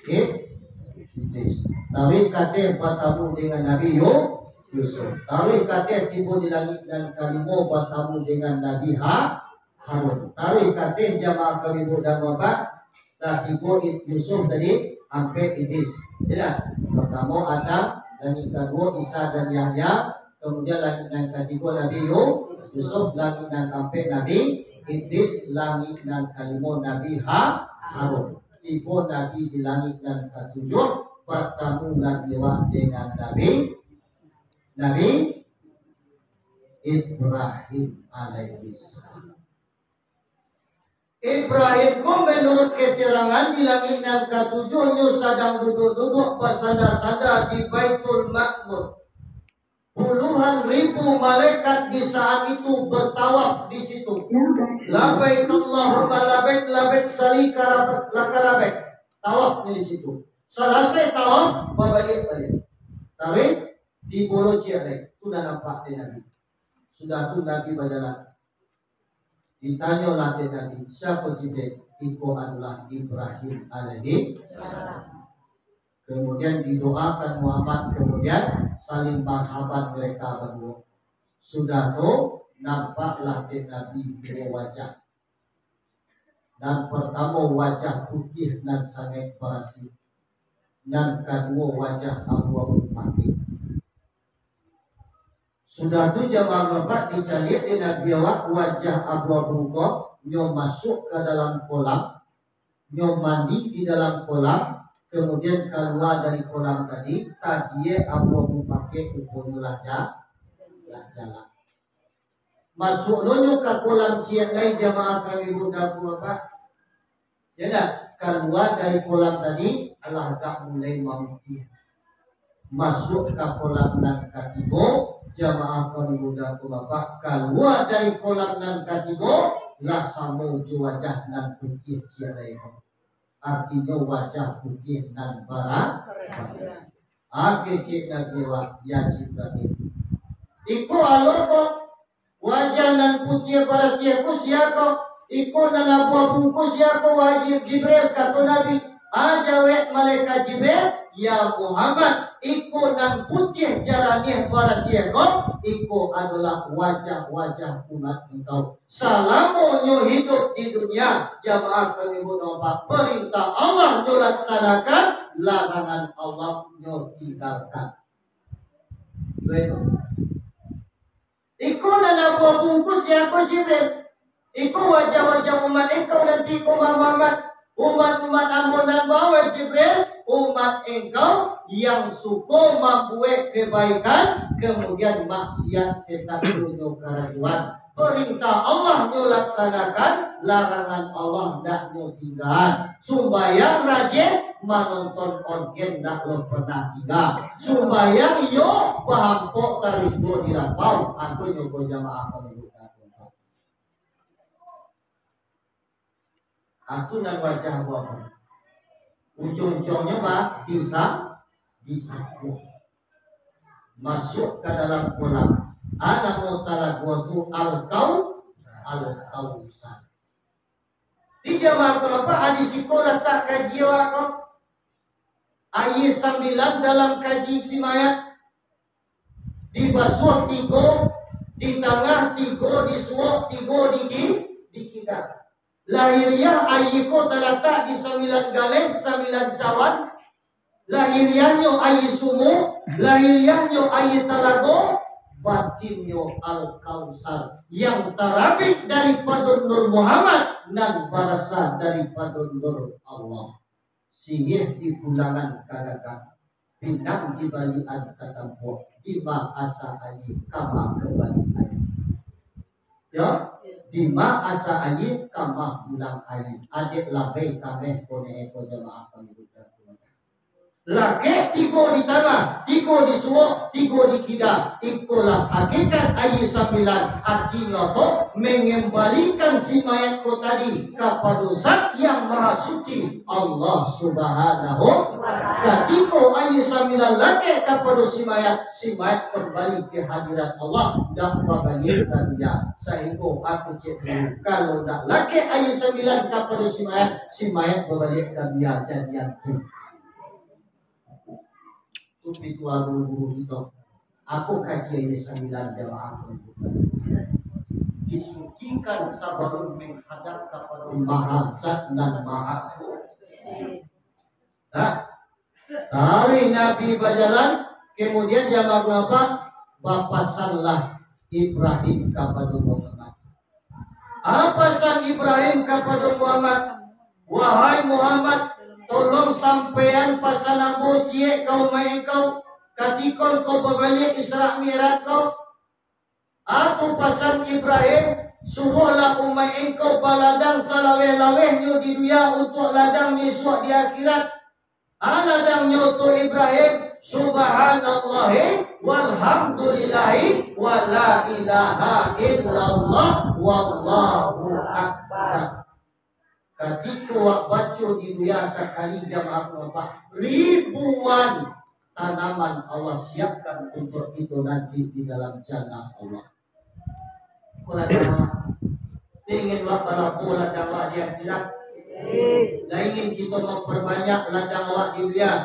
Idris. Taruih ka ateh batamu dengan Nabi Yu-, Yusuf. Taruih ka ateh tibo di langik nan kalimo batamu dengan Nabi Ha-, Harun. Taruih ka ateh jamaah kami budak Bapak, lah tigo Id-, Yusuf tadi, ampek Idris. Iyolah, partamo Adam, langik kaduo Isa dan Yahya, kemudian langik nan katigo Nabi Yu-, Yusuf, langik nan kaampek Nabi Idris, langik nan kalimo Nabi Ha-, Harun. Tibo Nabi di langik nan katujuah, batamu Nabi awak dengan Nabi, Nabi Ibrahim alaihissalam. Ibrahim ko, menurut keterangan, di langik nan katujuah nyo sadang duduak-duduak basanda-sanda di Baitul Ma'mur. Puluhan ribu malaikat di saat itu bertawaf di situ. Labbaik Allahumma labbaik, labbaik sari ka lab-, laka labbaik. Tawaf di situ. Salasai tawaf, babaliak baliak. Taruih, tibo lo ciek lai. Tu lah nampak dek Nabi. Sudah tu Nabi bajalan. Ditanyolah dek Nabi, "Siapa Jibril?" "Iko adalah Ibrahim alaihi salam." Kemudian didoakan Muhammad, kemudian saling marhaban mereka berdua. Sudah tu, nampaklah dek Nabi dua wajah. Nan pertama wajah putih nan sangat barasi. Nan kaduo wajah abu-abu putih. Sudah tu jamaah Bapak dicaliak dek Nabi awak wajah abu-abu ko, nyo masuak ka dalam kolam, nyo mandi di dalam kolam, kemudian kalua dari kolam tadi, tadie abu-abu pakek ruponyo lah ja-, lah jalak. Masuak lo nyo ka kolam ciek lai jamaah kami budak Bapak. Ya ndak? Kalua dari kolam tadi, alah agak mulai mamutiah. Masuak ka kolam nan katigo, jamaah kami budak Bapak, kalua dari kolam nan katigo, lah samo jo wajah nan putiah ciek lai ko. Artinyo wajah putiah nan bara-, barasiah. Kecek Nabi awak, ya Jibril. Iko alo ko, wajah nan putiah barasiah ko sia ko? Iko nan abu-abu ko sia ko, wahai Jibril? Kato Nabi, a, jawek malaikat Jibril, ya Muhammad, iko nan putiah jaraniah barasiah ko, iko adolah wajah-wajah umat engkau. Salamo nyo hiduik di dunia, jamaah kami budak Bapak, parintah Allah nyo laksanakan, larangan Allah nyo tinggalkan. Itu, itu. Iko nan abu-abu ko sia ko, Jibril? Iko wajah-wajah umat engkau nanti ko, Muhammad. Umat-umat ambo nan bawah, Jibril, umat engkau yang suko mambuek kebaikan, kemudian maksiat tetap nyo karajoan. Perintah Allah nyo laksanakan, larangan Allah ndak nyo tinggaan. Sumbayang rajin, manonton ongen ndak lo pernah tingga. Sumbayang iyo, bahampok taruih juo di lapau. Angkonyo ko jamaah kami budak. Itu nan wajah abu-abu. Ujuang-ujuangnyo ba-, bisa, bisa. Masuak ka dalam kolam. A, namo talago tu Al-Kau-, Al-Kausar. Di jamaah ko, Bapak, hadis iko latak kaji awak ko. Aia sambilan dalam kaji si mayat. Dibasuah tigo di tangah, tigo di suok, tigo di ki-, di kida. Lahiriah aia ko talatak di sambilan galeh, sambilan cawan. Lahiriahnyo aia sumua, lahiriahnyo aia talago, batinnyo Al-Kausar, yang tarabik daripado Nur Muhammad, nan barasa daripado Nur Allah. Siriah di pulangan ka gagang, pinang di balian ka tampuak, dima asa aia, kama kambali aia. Yo, dima asa aia, kama pulang aia. Adek labai kameh konek eko jamaah kami budak. Lakek tigo di tangah, tigo di suok, tigo di kida. Ikolah hakikat aia sambilan. Artinyo apo? Mengembalikan si mayat ko tadi kapado Zat yang Maha Suci, Allah Subhanahu wa Ta'ala. Katiko aia sambilan lakek kapado si mayat, si mayat kambali ka hadirat Allah, ndak babaliak ka dunia. Sahinggo aku cek dulu, kalau ndak lakek aia sambilan kapado si mayat, si mayat babaliak ka dunia jadian tu. Tu pitua guru-guru kito. Aku kaji aia sambilan jamaah. Disucikan sabalun menghadap kapado Maha Zat nan Maha Suci. Nah, taruih Nabi bajalan, kemudian jamaah apo? Bapasanlah Ibrahim kapado Muhammad. Apo pasan Ibrahim kapado Muhammad? Wahai Muhammad, tolong sampaian pasan ambo ciek ka umaik engkau, katiko engkau babaliak Isra Mi'raj ko. Atu pasan Ibrahim, suruahlah umaik engkau baladang salaweh-lawehnyo di dunia untuak ladang isuak di akhirat. A ladangnyo tu Ibrahim, subhanallahi walhamdulillahi wa la ilaha illallah wallahu akbar. Katiko awak baco di dunia sakali jamaah ko, Bapak, ribuan tanaman Allah siapkan untuak kito nanti di dalam jannah Allah. Ko ladang awak. Ingin awak balapo ladang awak di akhirat? Lah ingin kito mamparbanyak ladang awak di dunia?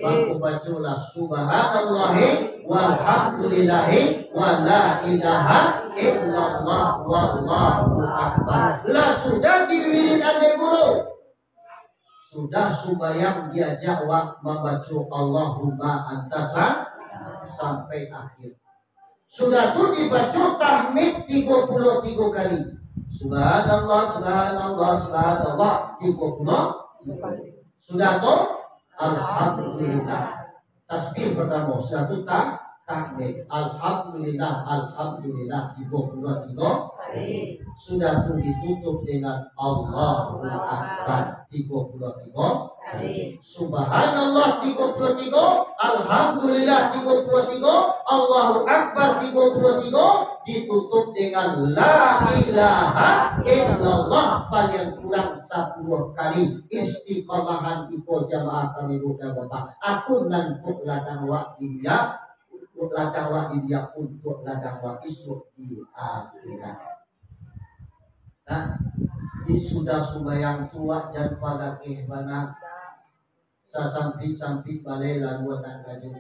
Mako bacolah subhanallahi walhamdulillahi wa la ilaha illallah wallahu akbar. Lah sudah diwirid dek guru. Sudah sumbayang diajak awak mambaco Allahumma anta sa-, sampai akhir. Sudah tu dibaco tahmid tigo puluah tigo kali. Subhanallah, subhanallah, subhanallah, tigo puluah tigo kali. Sudah tu, alhamdulillah. Tasbih pertama, sudah tu ta-, tahmid. Alhamdulillah, alhamdulillah, tigo puluah tigo kali. Sudah tu ditutup dengan Allahu Akbar, tigo puluah tigo kali. Subhanallah, tigo puluah tigo. Alhamdulillah, tigo puluah tigo. Allahu Akbar, tigo puluah tigo. Ditutup dengan La ilaha illallah, paling kurang sapuluah kali. Istiqamahan iko jamaah kami, Ibu dan Bapak. Aku nan untuak ladang wak di dunia, untuak ladang wak di dunia, untuak ladang wak isuak di akhirat. Nah, di sudah sumbayang tu wak jan pagageh bana. Sasampik-sampik balai laluan nan kajo.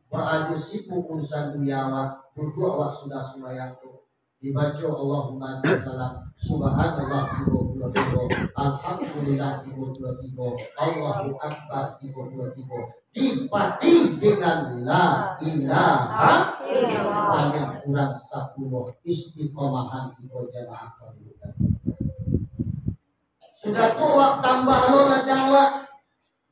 Baa jo sibuk urusan dunia wak, duduak wak sudah sumbayang tu. Dibaco Allahumma anta salam, subhanallah tigo puluah tigo, alhamdulillah tigo puluah tigo, Allahu Akbar tigo puluah tigo. Dipati dengan la ilaha illallah, paling kurang sapuluah. Istiqamahan iko jamaah kami. Sudah tu, wak tambah lo ladang wak,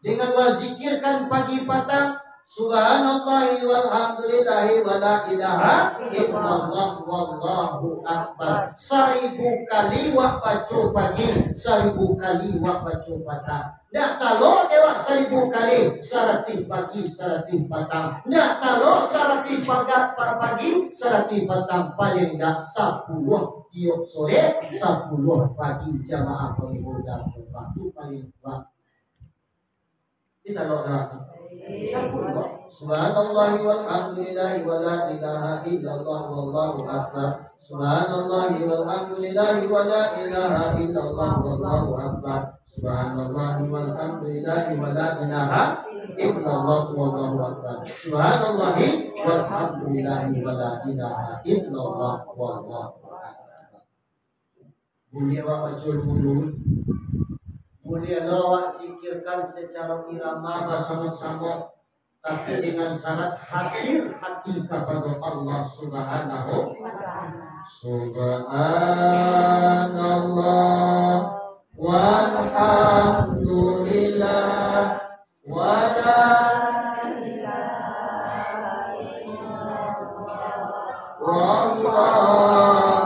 dengan wak zikirkan pagi patang, subhanallahi walhamdulillahi wala ilaha illallah wallahu akbar. Saribu kali wak baco pagi, saribu kali wak baco patang. Ndak talok dek wak saribu kali, saratuih pagi, saratuih patang. Ndak talok saratuih paga-, pa-, pagi, saratuih patang. Paling ndak sapuluah tiok sore, sapuluah pagi, jamaah pangibau dan waktu paling kuat. Kita lo dah. Sapuluah. Subhanallahi walhamdulillahi wala ilaha illallah wallahu akbar. Subhanallahi walhamdulillahi wala ilaha illallah wallahu akbar. Subhanallahi walhamdulillahi wala ilaha illallah wallahu akbar. Subhanallahi walhamdulillahi wala ilaha illallah wallahu akbar. Buliah awak baco dulu. Buliah lo awak zikirkan secara irama basamo-samo, tapi dengan syarat hadir hati kapada Allah Subhanahu. Subhanallah walhamdulillah wala ilaha illallah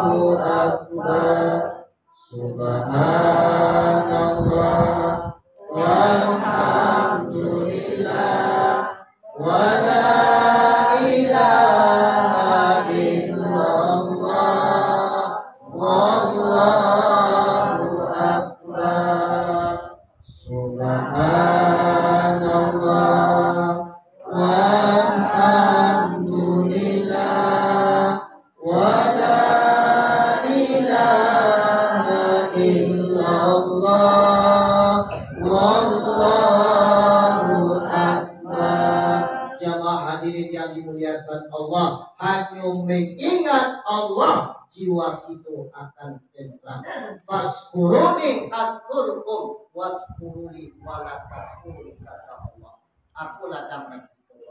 wallahu akbar. Subhanallah walhamdulillah wala ilaha illallah wallahu akbar. Subhanallah walhamdulillah wala ilaha illallah wallahu akbar. Jamaah hadirin yang dimuliakan Allah, hanyo mengingat Allah, jiwa kito akan tentram. Fazkuruni azkurkum, waskuruli wala takfurun, kata Allah. Apolah damai kito.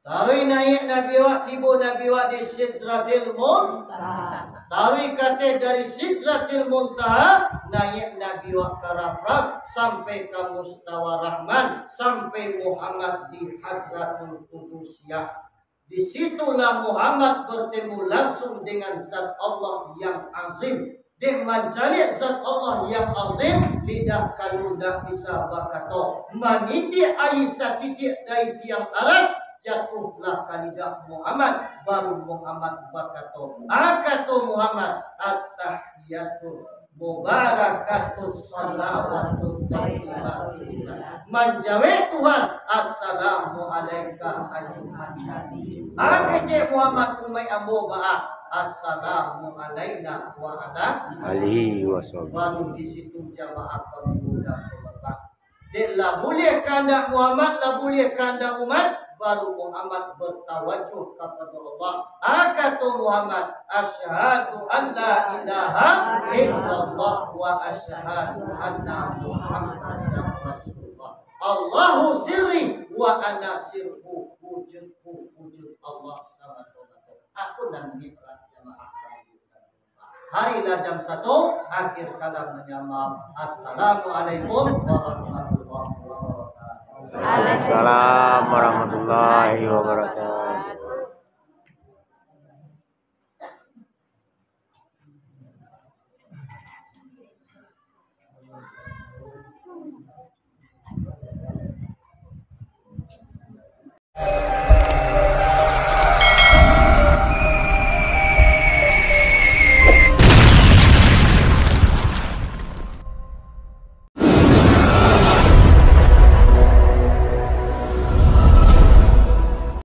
Taruih naiak Nabi wak, tibo Nabi wak di Sidratil Muntaha. Taruih kateh dari Sidratil Muntaha, naiak Nabi wak ka Rafraf, sampai ka Mustawa Rahman, sampai Muhammad di Hadratul Qudusiyah. Di situlah Muhammad bertemu langsung dengan Zat Allah yang azim. Dek mancaliak Zat Allah yang azim, lidah kalu ndak bisa bakato. Manitiak aia satitiak dari tiang aras, jatuhlah ka lidah Muhammad, baru Muhammad bakato. A, kato Muhammad, "At-tahiyatu mubarakatun shalawatun thayyibatu lillah." Manjawek Tuhan, "Assalamu alaika ayyuhan nabi." A, kecek Muhammad umaik ambo baa, "Assalamu alaina wa ala alihi wa sahbihi." Baru di situ jamaah kami mudah berlepas. Dek lah buliah kandak Muhammad, lah buliah kandak umat, baru Muhammad bertawajuh kapado Allah. A, kato Muhammad, "Asyhadu an la ilaha illallah wa asyhadu anna Muhammadan Rasulullah. Allahu sirri wa ana sirruhu, wujudku Allah samato-mato. Aku nan nikmat jamaah. Hari lah jam satu, akhir kalam manyamar. Assalamualaikum warahmatullahi wabarakatuh. Waalaikumsalam warahmatullahi wabarakatuh.